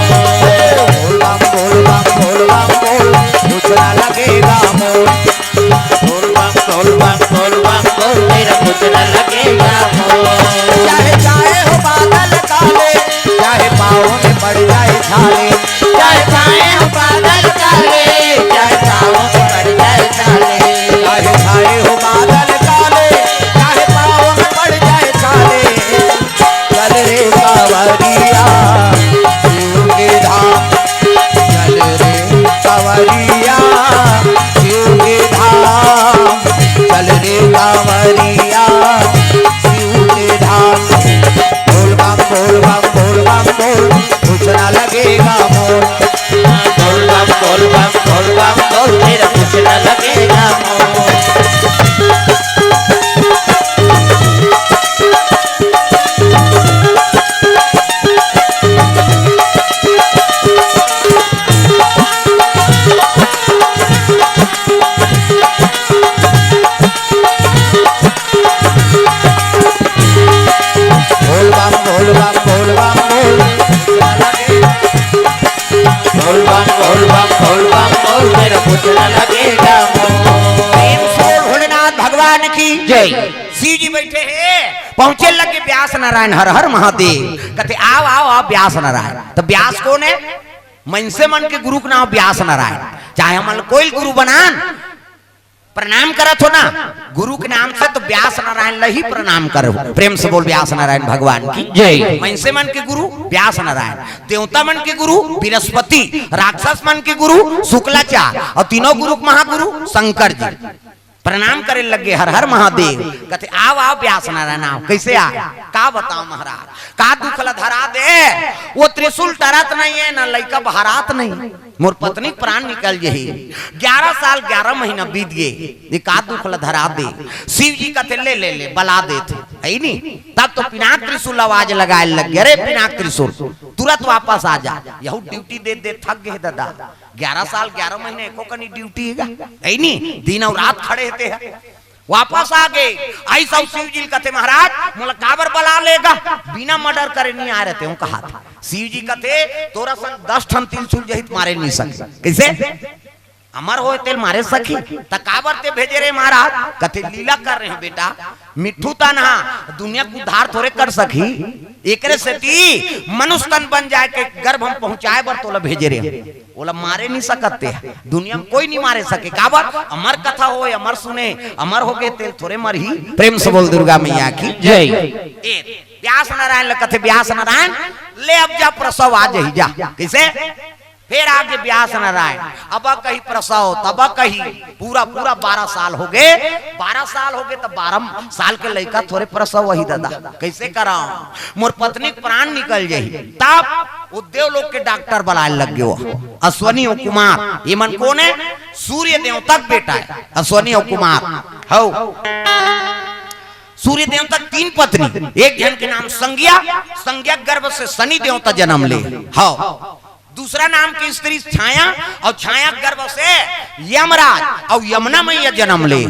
बोल बम, बोल बम, बोल बम, बोल, कुछ न लगेगा मोल। बोल बम, बोल बम, बोल बम, बोल, फिर कुछ न लगेगा मोल। चाहे छाए हो बादल काले, चाहे पाँव में पड़ जाए छाले। चाहे छाए हो बादल काले, चाहे पाँव में पड़ जाए छाले। चाहे छाए हो बादल काले, चाहे पाँव में पड़ जाए छाले। चल रे कांवरिया शिव के धाम, चल रे कांवरिया शिव के धाम, चल रे कांवरिया शिव के धाम। बोल बम, बोल बम, बोल बम, बोल, कुछ ना लगेगा मोल। बोल बम, बोल बम, बोल बम, बोल, तेरा कुछ ना लगेगा मोल। बोल बम, बोल बम, बोल बम, बोल। बोल बम, बोल बम, बोल बम, बोल, मेरा कुछ न लगेगा मोल। प्रेम से बोल भोलेनाथ भगवान की जय। शिव जी बैठे हे, पहुंचे लगे ब्यास नारायण, हर हर महादेव। कथे, "आव, आव, आव, ब्यास नारायण।" त ब्यास कोन हे? मनसे मन के गुरु के नांव ब्यास नारायण। चाहे हमन कोई गुरु बनान, प्रणाम करत हो ना गुरु के नाम से, त ब्यास नारायण ल ही प्रणाम करो। प्रेम से बोल, ब्यास नारायण भगवान की जय। मनसे मन के गुरु ब्यास नारायण, देवता मन के गुरु बृहस्पति, राक्षस मन के गुरु शुक्लाचार्य, अउ तीनों गुरु के महागुरु शंकर जी। प्रणाम करे लगे, हर हर महादेव। कथे, "आव, आव, ब्यास नारायण, आव।" कइसे आय? का बतांव महाराज, का दुख ल धरा दे। वो त्रिशूल टरत नइ हे, न लइका बहरात नइ हे। मोर पत्नी प्राण निकल जही। ग्यारह साल ग्यारह महीना बीत गे, ये का दुख ल धरा दे। शिव जी कथे, "ले, ले, ले, बला देथे।" हे नी? तब तो पिनाक त्रिशूल आवाज लगाए लग गे, "अरे पिनाक त्रिशूल, तुरंत वापस आ जा।" यहू ड्यूटी दे दे थक गे ददा। ग्यारह साल ग्यारह महीना एको कनी ड्यूटी हे गा। हे नी? दिन अउ रात खड़े हे तेहा। वापस आ गे। अइस अउ शिव जी ल कथे, "महाराज, मोला काबर बला ले गा? बिना मर्डर करे नइ आय रहते हूं," कहा था। शिव जी कथे, "तोर असन दस ठन त्रिशूल जही त मारे नइ सके।" कइसे? अमर होय तेल मारे सकही, त काबर ते भेजे रे महाराज? कथे, "लीला कर रहे हैं बेटा, मिट्ठू तन हा दुनिया के उद्धार थोरे कर सकही, एकरे सेती मनुष्य तन बन जाय के गर्भ म पहुंचाय बर तोला भेजे रे।" ओला मारे नइ सकत ते, दुनिया म कोई नइ मारे सके। काबर? अमर कथा होय, अमर सुने, अमर होगे तेल थोरे मरही। प्रेम से बोल दुर्गा मैया की जय। ए, ब्यास नारायण ल कथे, "ब्यास नारायण, ले अब जा, प्रसव आ जही जा।" कइसे? फेर आगे ब्यास नारायण, अब कही प्रसव, तब कही, पूरा, पूरा बारह साल होगे, बारह साल होगे, त बारह साल के लइका थोरे प्रसव होही ददा। कइसे करंव? मोर पत्नी के प्राण निकल जही। तब ओ देवलोक के डॉक्टर बलाय लग गे, अश्वनी अउ कुमार। ये मन कोन हे? सूर्य देवता के बेटा हे अश्वनी अउ कुमार। हव, सूर्य देवता के तीन पत्नी, एक झन के नाम संज्ञा, संज्ञा गर्भ से शनि देवता जनम ले। हव, दूसरा नाम की स्त्री छाया, अउ छाया गर्भ से यमराज अउ यमुना मैया जनम ले।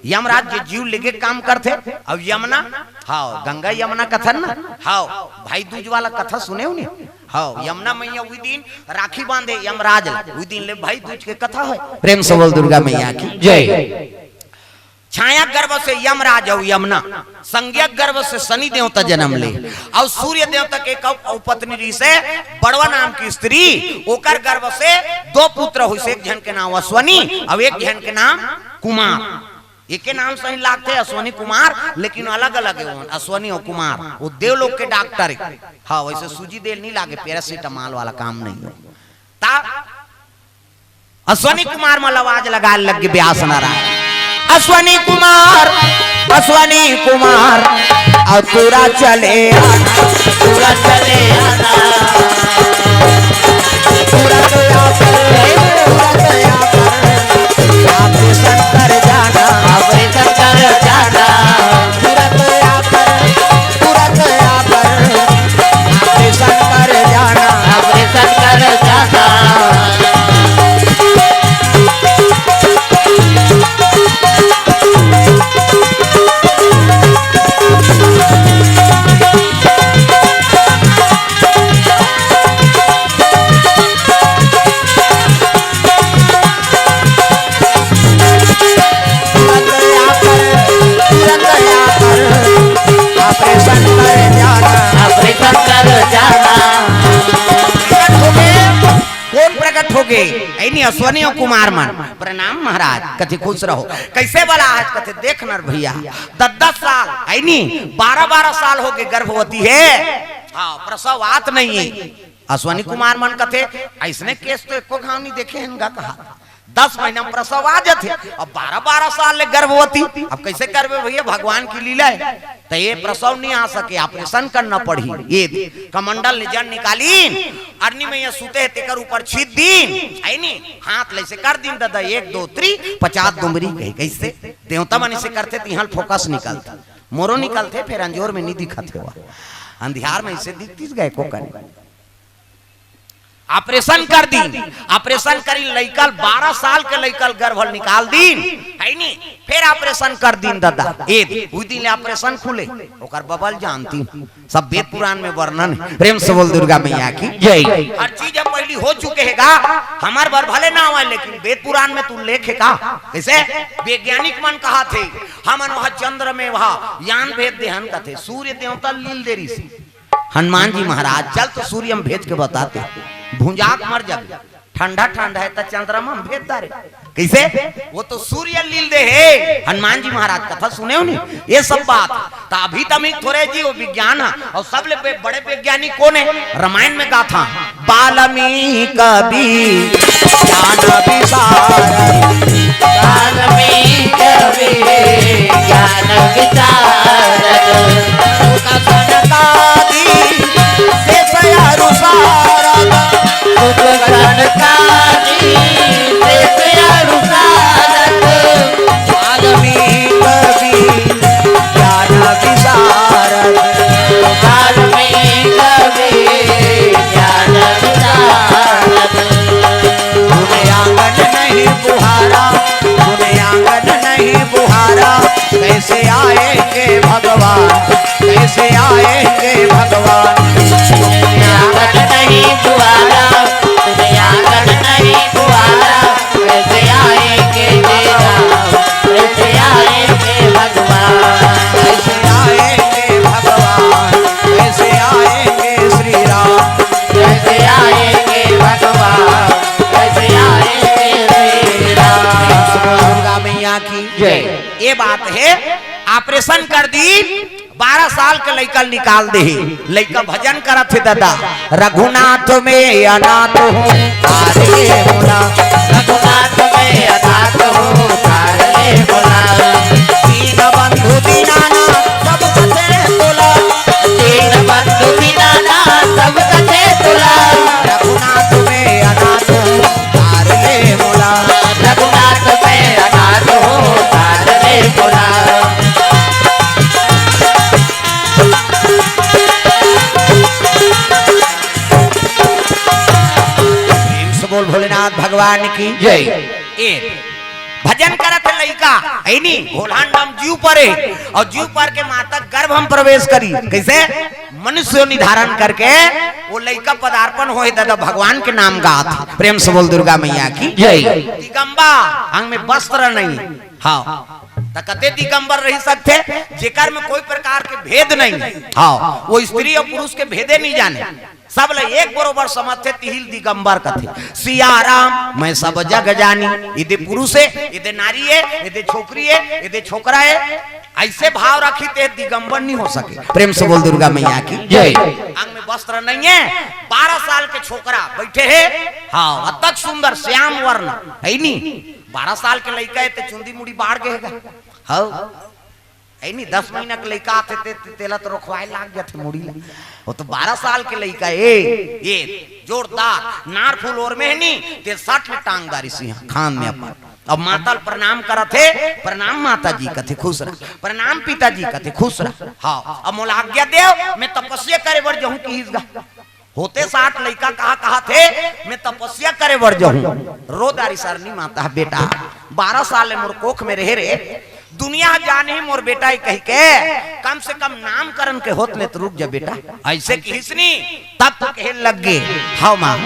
यमराज के जीव लेगे काम करथे, अउ यमुना, हव, गंगा यमुना कथन ना, हव, भाई दूज वाला कथा सुने हो नी? हव, यमुना मैया उही दिन राखी बांधे यमराज ला, उही दिन ले भाई दूज के कथा हे। प्रेम से बोल दुर्गा मैया की जय। छाया गर्भ से यमराज अउ यमुना, संज्ञा गर्भ से शनि देवता जनम ले, अउ सूर्य देवता के एक अउ पत्नी रहिसे, बड़वा नाम की स्त्री, ओकर गर्भ से दो पुत्र होइसे, एक झन के नाम अश्वनी अउ एक झन के नाम कुमार। एके नाम सही लागथे अश्वनी कुमार, लेकिन अलग-अलग हे ओमन, अश्वनी अउ कुमार। वो देवलोक के डॉक्टर हे। हाँ, वइसे सूजी दे ल नइ लागे, पैरासिटामोल वाला काम नइ हे। त अश्वनी कुमार म आवाज लगाय लग गे ब्यास नारायण। अश्वनी कुमार, अश्वनी कुमार, अउ तुरत चले आना, तुरत चले आना। तुरत आकर, तुरत आकर, होगे, ऐनी अश्वनी अउ कुमार मन। प्रणाम महाराज, कथे खुश रहो। कइसे बला आज? कथे देख नर भइया, दस दस साल, ऐनी बारह बारह साल होगे गर्भवती हे। हाँ, प्रसव आत नइ हे। अश्वनी कुमार मन कथे, अइसने केस तो एको घांव नइ देखे हन गा कहा। दस महीना में प्रसव आ जाथे, अब बारह बारह साल ले गर्भवती, अब कइसे करबे भइया, भगवान की लीला हे। त ये प्रसव नइ आ सके, operation करना पड़ही। ये कमंडल ले जन निकालीन, अरनी मइया सुते हे, तेकर ऊपर छीत दीन, ऐनी हाथ ले अइसे कर दीन, ददा, एक, दो, three, पचास डुमरी कहे, कइसे? देवता मन अइसे करथे, तिहां ले फोकस निकलथे, मोरो निकलथे, फेर अंजोर में नइ दिखत हे, अंधियार में अइसे दिखतिस गा एको कनी। operation कर दीन, operation करी लइका ल, बारह साल के लइका ल गर्भ ले निकाल दीन, ऐनी, फेर operation कर दीन ददा। ए, उही दिन ले operation खुले, ओकर बबल जानती, सब वेद पुराण में वर्णन हे। प्रेम से बोल दुर्गा मइया की जय। हर चीज अब पहिली हो चुके हे गा, हमर बर भले ना होवय, लेकिन वेद पुराण में त उल्लेख हे गा। कइसे? वैज्ञानिक मन कहथे, हमन वहां चंद्र में वहां यान भेज देहन कथे, सूर्य देवता लील दे रिहिस। हनुमान जी महाराज, चल तो सूर्य में भेज के बता दे, भुंजा के मर जाबे। ठंडा ठंडा हे त चंद्रमा में भेज डारे। कइसे? वो तो सूर्य लील दे हे। हनुमान जी महाराज कथा सुने हो नी? ये सब बात। त अभी तमिक थोरे जी वो विज्ञान हे। अउ सबले बे-, बड़े वैज्ञानिक कोन हे? रामायण में गाथा। वाल्मीकि ज्ञान विशारद। वाल्मीकि ज्ञान विशारद। सुत सनकादि शेष अरु सारद। सुत सनकादि शेष अरु सारद। वाल्मीकि ज्ञान विशारद। वाल्मीकि ज्ञान विशारद। गुण आंगन नहीं बुहारा, गुण आंगन नहीं बुहारा, कैसे आएंगे भगवान, कैसे आएंगे भगवान? आंगन नहीं बुहारा, आंगन नहीं बुहारा, कैसे आएंगे भगवान, कैसे आएंगे भगवान? कैसे आएंगे भगवान, कैसे आएंगे श्री राम, कैसे आएंगे भगवान, कैसे आएंगे श्री राम? दुर्गा मैया की जय। ये बात हे, operation कर दीन, बारह साल के लइका ल निकाल दे हे। लइका भजन करत हे ददा, रघुनाथ में अनाथ हूँ, तार ले मोला। रघुनाथ में अनाथ हूँ, तार ले मोला। दीन बंधु दीनानाथ सब कथे तोला। दीन बंधु दीनानाथ सब कथे तोला। रघुनाथ में अनाथ हूँ, तार ले मोला। रघुनाथ में अनाथ हूँ, तार ले मोला। प्रेम से बोल भोलेनाथ भगवान की जय। ए, भजन करत हे लइका, ऐनी, घोलहांडम जीव परे, अउ जीव पर के माता गर्भ में प्रवेश करी। कइसे? मनुष्य योनि धारण करके वो लइका पदार्पण होय, ददा भगवान के नाम गात हे। प्रेम से बोल दुर्गा मैया की जय। दिगंबर, अंग में वस्त्र नहीं। हाँ, त कते दिगंबर रहि सकथे, जेकर में कोई प्रकार के भेद नहीं। हाँ, वो स्त्री अउ पुरुष के भेदे नइ जाने, सब ल एक बरोबर समझथे, तिही ल दिगंबर कथे। सिया राम मैं सब जग जानी, एदे पुरुष हे, एदे नारी हे, एदे छोकरी हे, एदे छोकरा हे, अइसे भाव रखही ते दिगंबर नइ हो सके। प्रेम से बोल दुर्गा मैया की जय। अंग में वस्त्र नइ हे, बारह साल के छोकरा बइठे हे, हाँ, अतक सुंदर श्याम वर्ण, ऐनी, बारह साल के लइका हे ते चुंदी मुड़ी बाढ़ गे हे गा। हाँ, ऐनी, दस महीना के लइका आथे ते, ते, तेला तो रोखवाए लाग जाथे मुड़ी ला। वो तो बारह साल के लइका हे, ये जोरदार नार फूल ओर में हे नी, ते सट ले टांग डारिस इहाँ खांध में अपन। अब माता ल प्रणाम करत हे, प्रणाम माता जी कथे खुश रह, प्रणाम पिताजी कथे खुश रह। हाँ, अब मोला आज्ञा देव, मैं तपस्या करे बर जाहूँ किहिस गा। होते साठ लइका कहा, कहाथे, मैं तपस्या करे बर जाहूँ। रो डारिस अरनी माता, बेटा, बारह साल ले मोर कोख में रहे रे, दुनिया जानही मोर बेटा हे कहिके, कम से कम नामकरण के होत ले त रुक जा बेटा। अइसे किहिस नी, तब तो कहे लग गे, हव माँ,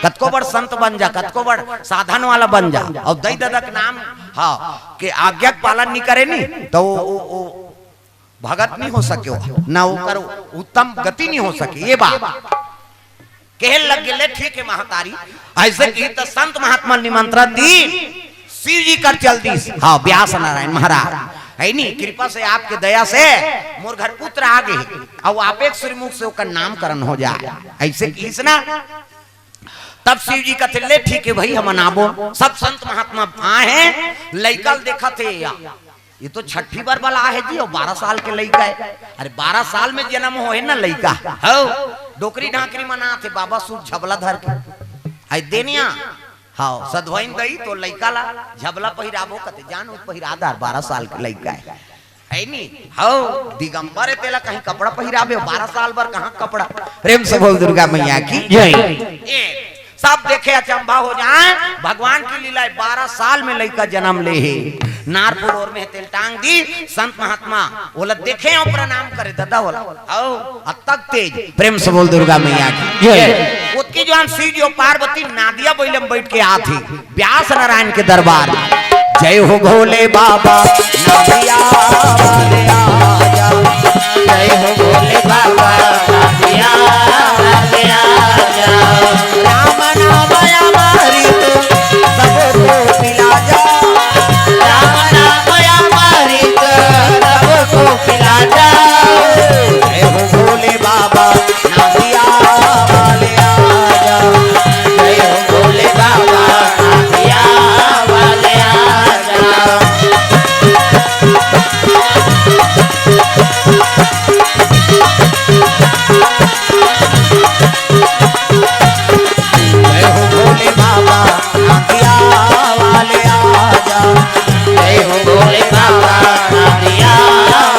कतको बड़ संत बन जा, कतको बड़ साधन वाला बन जा, अउ दई ददा के नाम, हाँ, के आज्ञा के पालन नइ करे नी, त वो, वो, वो भगत नइ हो सके हो, ना ओकर उत्तम गति नइ हो सके। ये बात कहे लग गे, "ले ठीक हे महतारी।" अइसे कहिस त संत महात्मा निमंत्रण दीस, शिव जी कर चल दीस। हाँ, व्यास नारायण महाराज, हइ नी, कृपा से, आपके दया से मोर घर पुत्र आ गे, अउ आपे के श्रीमुख से ओकर नामकरण हो जाय, अइसे कहिस ना। तब शिव जी कथे, "ले ठीक हे भई, हमन आबो।" सब संत महात्मा आए हे, लइका ल देखत हे, या ये तो छठी बर बला हे जी, अउ बारह साल के लइका हे। अरे, बारह साल में जनम होहे ना लइका। हव, डोकरी ढाकरी मन आथे, बाबा सूप झबला धर के। अइ देनिया, हव, सधवइन दई तो लइका ला झबला पहिराबो कथे, जान ओ पहिरा दार, बारह साल के लइका हे। हइ नी? हव, दिगंबर हे, तेला कहीं कपड़ा पहिराबे, बारह साल बर कहाँ कपड़ा? प्रेम से बोल दुर्गा मैया की जय। ए, सब देखे अचंभा हो जाए, भगवान की लीला हे, बारह साल में लइका जनम ले हे। नारपुर ओर में तेल टांग दीस, संत महात्मा ओला देखे अउ प्रणाम करे, ददा ओला। हव, अतक तेज, प्रेम से बोल दुर्गा मैया की जय। ओतकी जुवार शिव जी अउ पार्वती नादिया बइला म बइठ के आथे व्यास नारायण के दरबार। जय हो भोले बाबा, नादिया वाले आजा। जय हो भोले बाबा, नादिया वाले आजा। राम नाम अमृत सबको पिला जा। राम नाम अमृत सबको पिला जा। जय हो भोले बाबा, नादिया वाले आजा। जय हो भोले बाबा, नादिया वाले आजा। जय हो भोले बाबा, नादिया वाले आजा। जय हो भोले बाबा, नादिया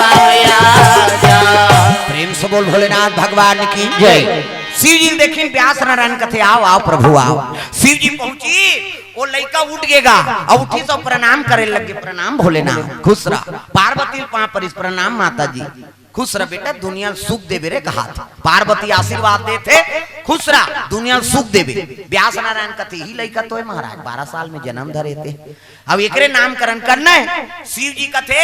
वाले आजा। प्रेम से बोल भोलेनाथ भगवान की जय। शिव जी देखिन व्यास नारायण कथे, "आव, आव प्रभु, आव।" शिव जी पहुंचिस, ओ लइका उठ गे गा, अउ उठिस अउ प्रणाम करे लग गे, "प्रणाम भोलेनाथ, खुश रह।" पार्वती ल पाँव परिस, "प्रणाम माता जी।" खुश रह बेटा, दुनिया ल सुख देबे रे कहाथे। पार्वती आशीर्वाद देथे, "खुश रह, दुनिया ल सुख देबे।" व्यास नारायण कथे, "इही लइका तो हे महाराज, बारह साल में जनम धरे हे, अब एकरे नामकरण करना हे।" शिव जी कथे,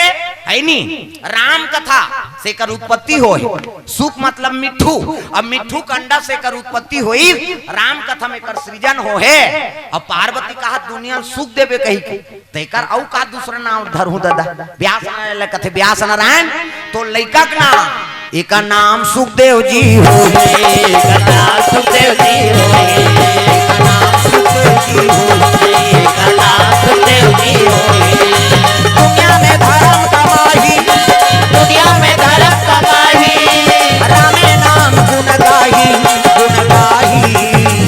हइ नी, राम कथा से एकर उत्पत्ति होय, सुख मतलब मिट्ठू, अब मिट्ठू के अंडा से एकर उत्पत्ति होइस, राम कथा में एकर सृजन होहे। अब पार्वती कहा, "दुनिया ल सुख देबे" कहिके, तेकर अउ का दूसरा नाम धरहूं ददा? व्यास नारायण ल कथे, "व्यास नारायण, तोर लइका के नाम, एकर नाम सुखदेव जी होही, एकर नाम सुखदेव जी होही, एकर नाम सुखदेव जी होही, एकर नाम सुखदेव जी होही। दुनिया में धरम कमाही, दुनिया में धरम कमाही, रामे नाम गुण गाही, गुण गाही।"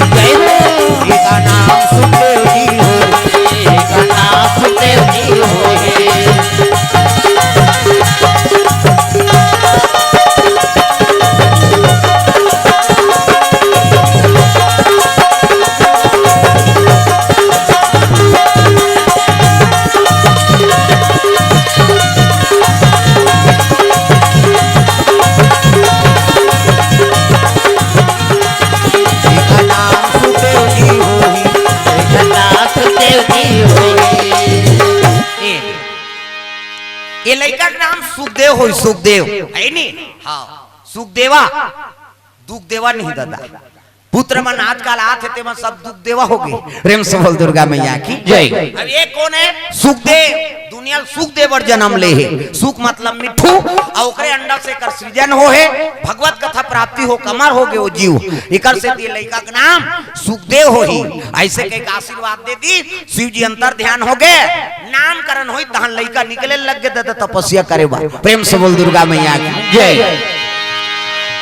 जय हो। एकर नाम सुखदेव जी होही, एकर नाम सुखदेव जी होही। एकर नाम सुखदेव जी होही, एकर नाम सुखदेव जी होही। ए, ए लइका के नाम सुखदेव होही, सुखदेव, हइ नी? हाँ, सुखदेवा, दुख देवा नहीं ददा। पुत्र मन आजकल आथे, ते मन सब दुख देवा हो गे। प्रेम से बोल दुर्गा मैया की जय। अब ये कोन हे? सुखदेव, दुनिया ल सुख दे बर जनम ले हे। सुख मतलब मिट्ठू, अउ ओकरे अंडा से एकर सृजन होहे, भगवत कथा प्राप्ति हो, अमर हो गे ओ जीव। एकर से ये लइका के नाम सुखदेव होही। अइसे कहिके आशीर्वाद दे दीस, शिव जी अंतर ध्यान हो गे, नामकरण होइस, तहां लइका निकले लग गे ददा तपस्या करे बर। प्रेम से बोल दुर्गा मैया की जय।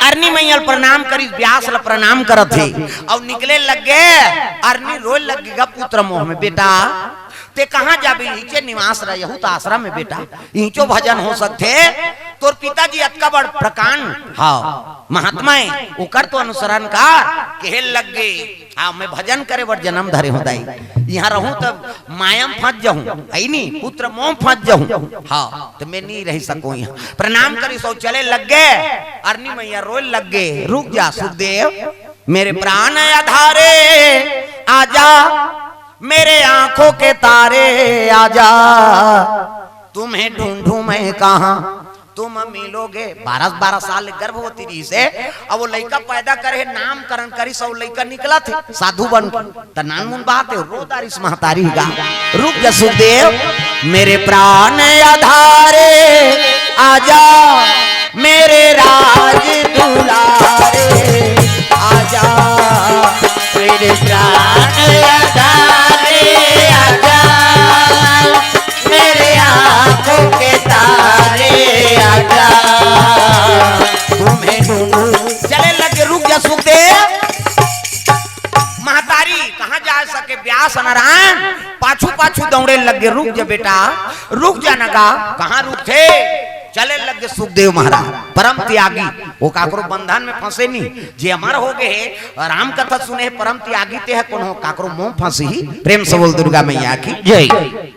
अरनी मैया ल प्रणाम करिस, व्यास ल प्रणाम करत हे, अउ निकले लग गे। अरनी रोय लग गे गा पुत्र मोह में, "बेटा, ते कहाँ जाबे? इहिंचे निवास रह, यहू त आश्रम हे बेटा, इहिंचो भजन हो सकथे। तोर पिताजी अतका बड़ प्रकांड, हाँ, महात्मा हे, ओकर तो अनुसरण कर।" कहे लग गे, "हाँ, मैं भजन करे बर जनम धरे हों दाई, इहां रहूं त माया म फंस जाहूं, हइ नी, पुत्र मोह म फंस जाहूं, हाँ, त मैं नइ रहि सकंव इहां।" प्रणाम करिस अउ चले लग गे। अरनी मैया रोय लग गे, "रुक जा सुखदेव, मेरे प्राण आधारे, आजा, मेरे आंखों के तारे, आजा, तुम्हें ढूंढूं मैं कहां, तुम मिलोगे। बारह बारह साल गर्भवती रहिस हे, अब वो लइका पैदा करे हे, नामकरण करिस, अउ लइका निकलत हे साधु बन के, त नानमुन बात हे, रो डारिस महतारी गा। रुक जा सुखदेव, मेरे प्राण आधारे आजा, मेरे राज दुलारे आजा, मेरे प्राण आधारे आजा, मेरे आंखों के तारे आजा, तुम्हें ढूंढूं। चले लगे, रुक जा सुखदेव। महतारी कहाँ जा सके, व्यास नारायण पाछू पाछू दौड़े लगे। रुक जा बेटा, रुक जा नगा। कहाँ रुकथे? चले लगे सुखदेव महाराज, परम त्यागी, वो काकरो बंधन में फंसे नहीं। जे अमर हो गए हे, राम कथा सुने हे, परम त्यागी ते हे, कोनो काकरो मोह फंसी ही। प्रेम से बोल दुर्गा मैया की जय।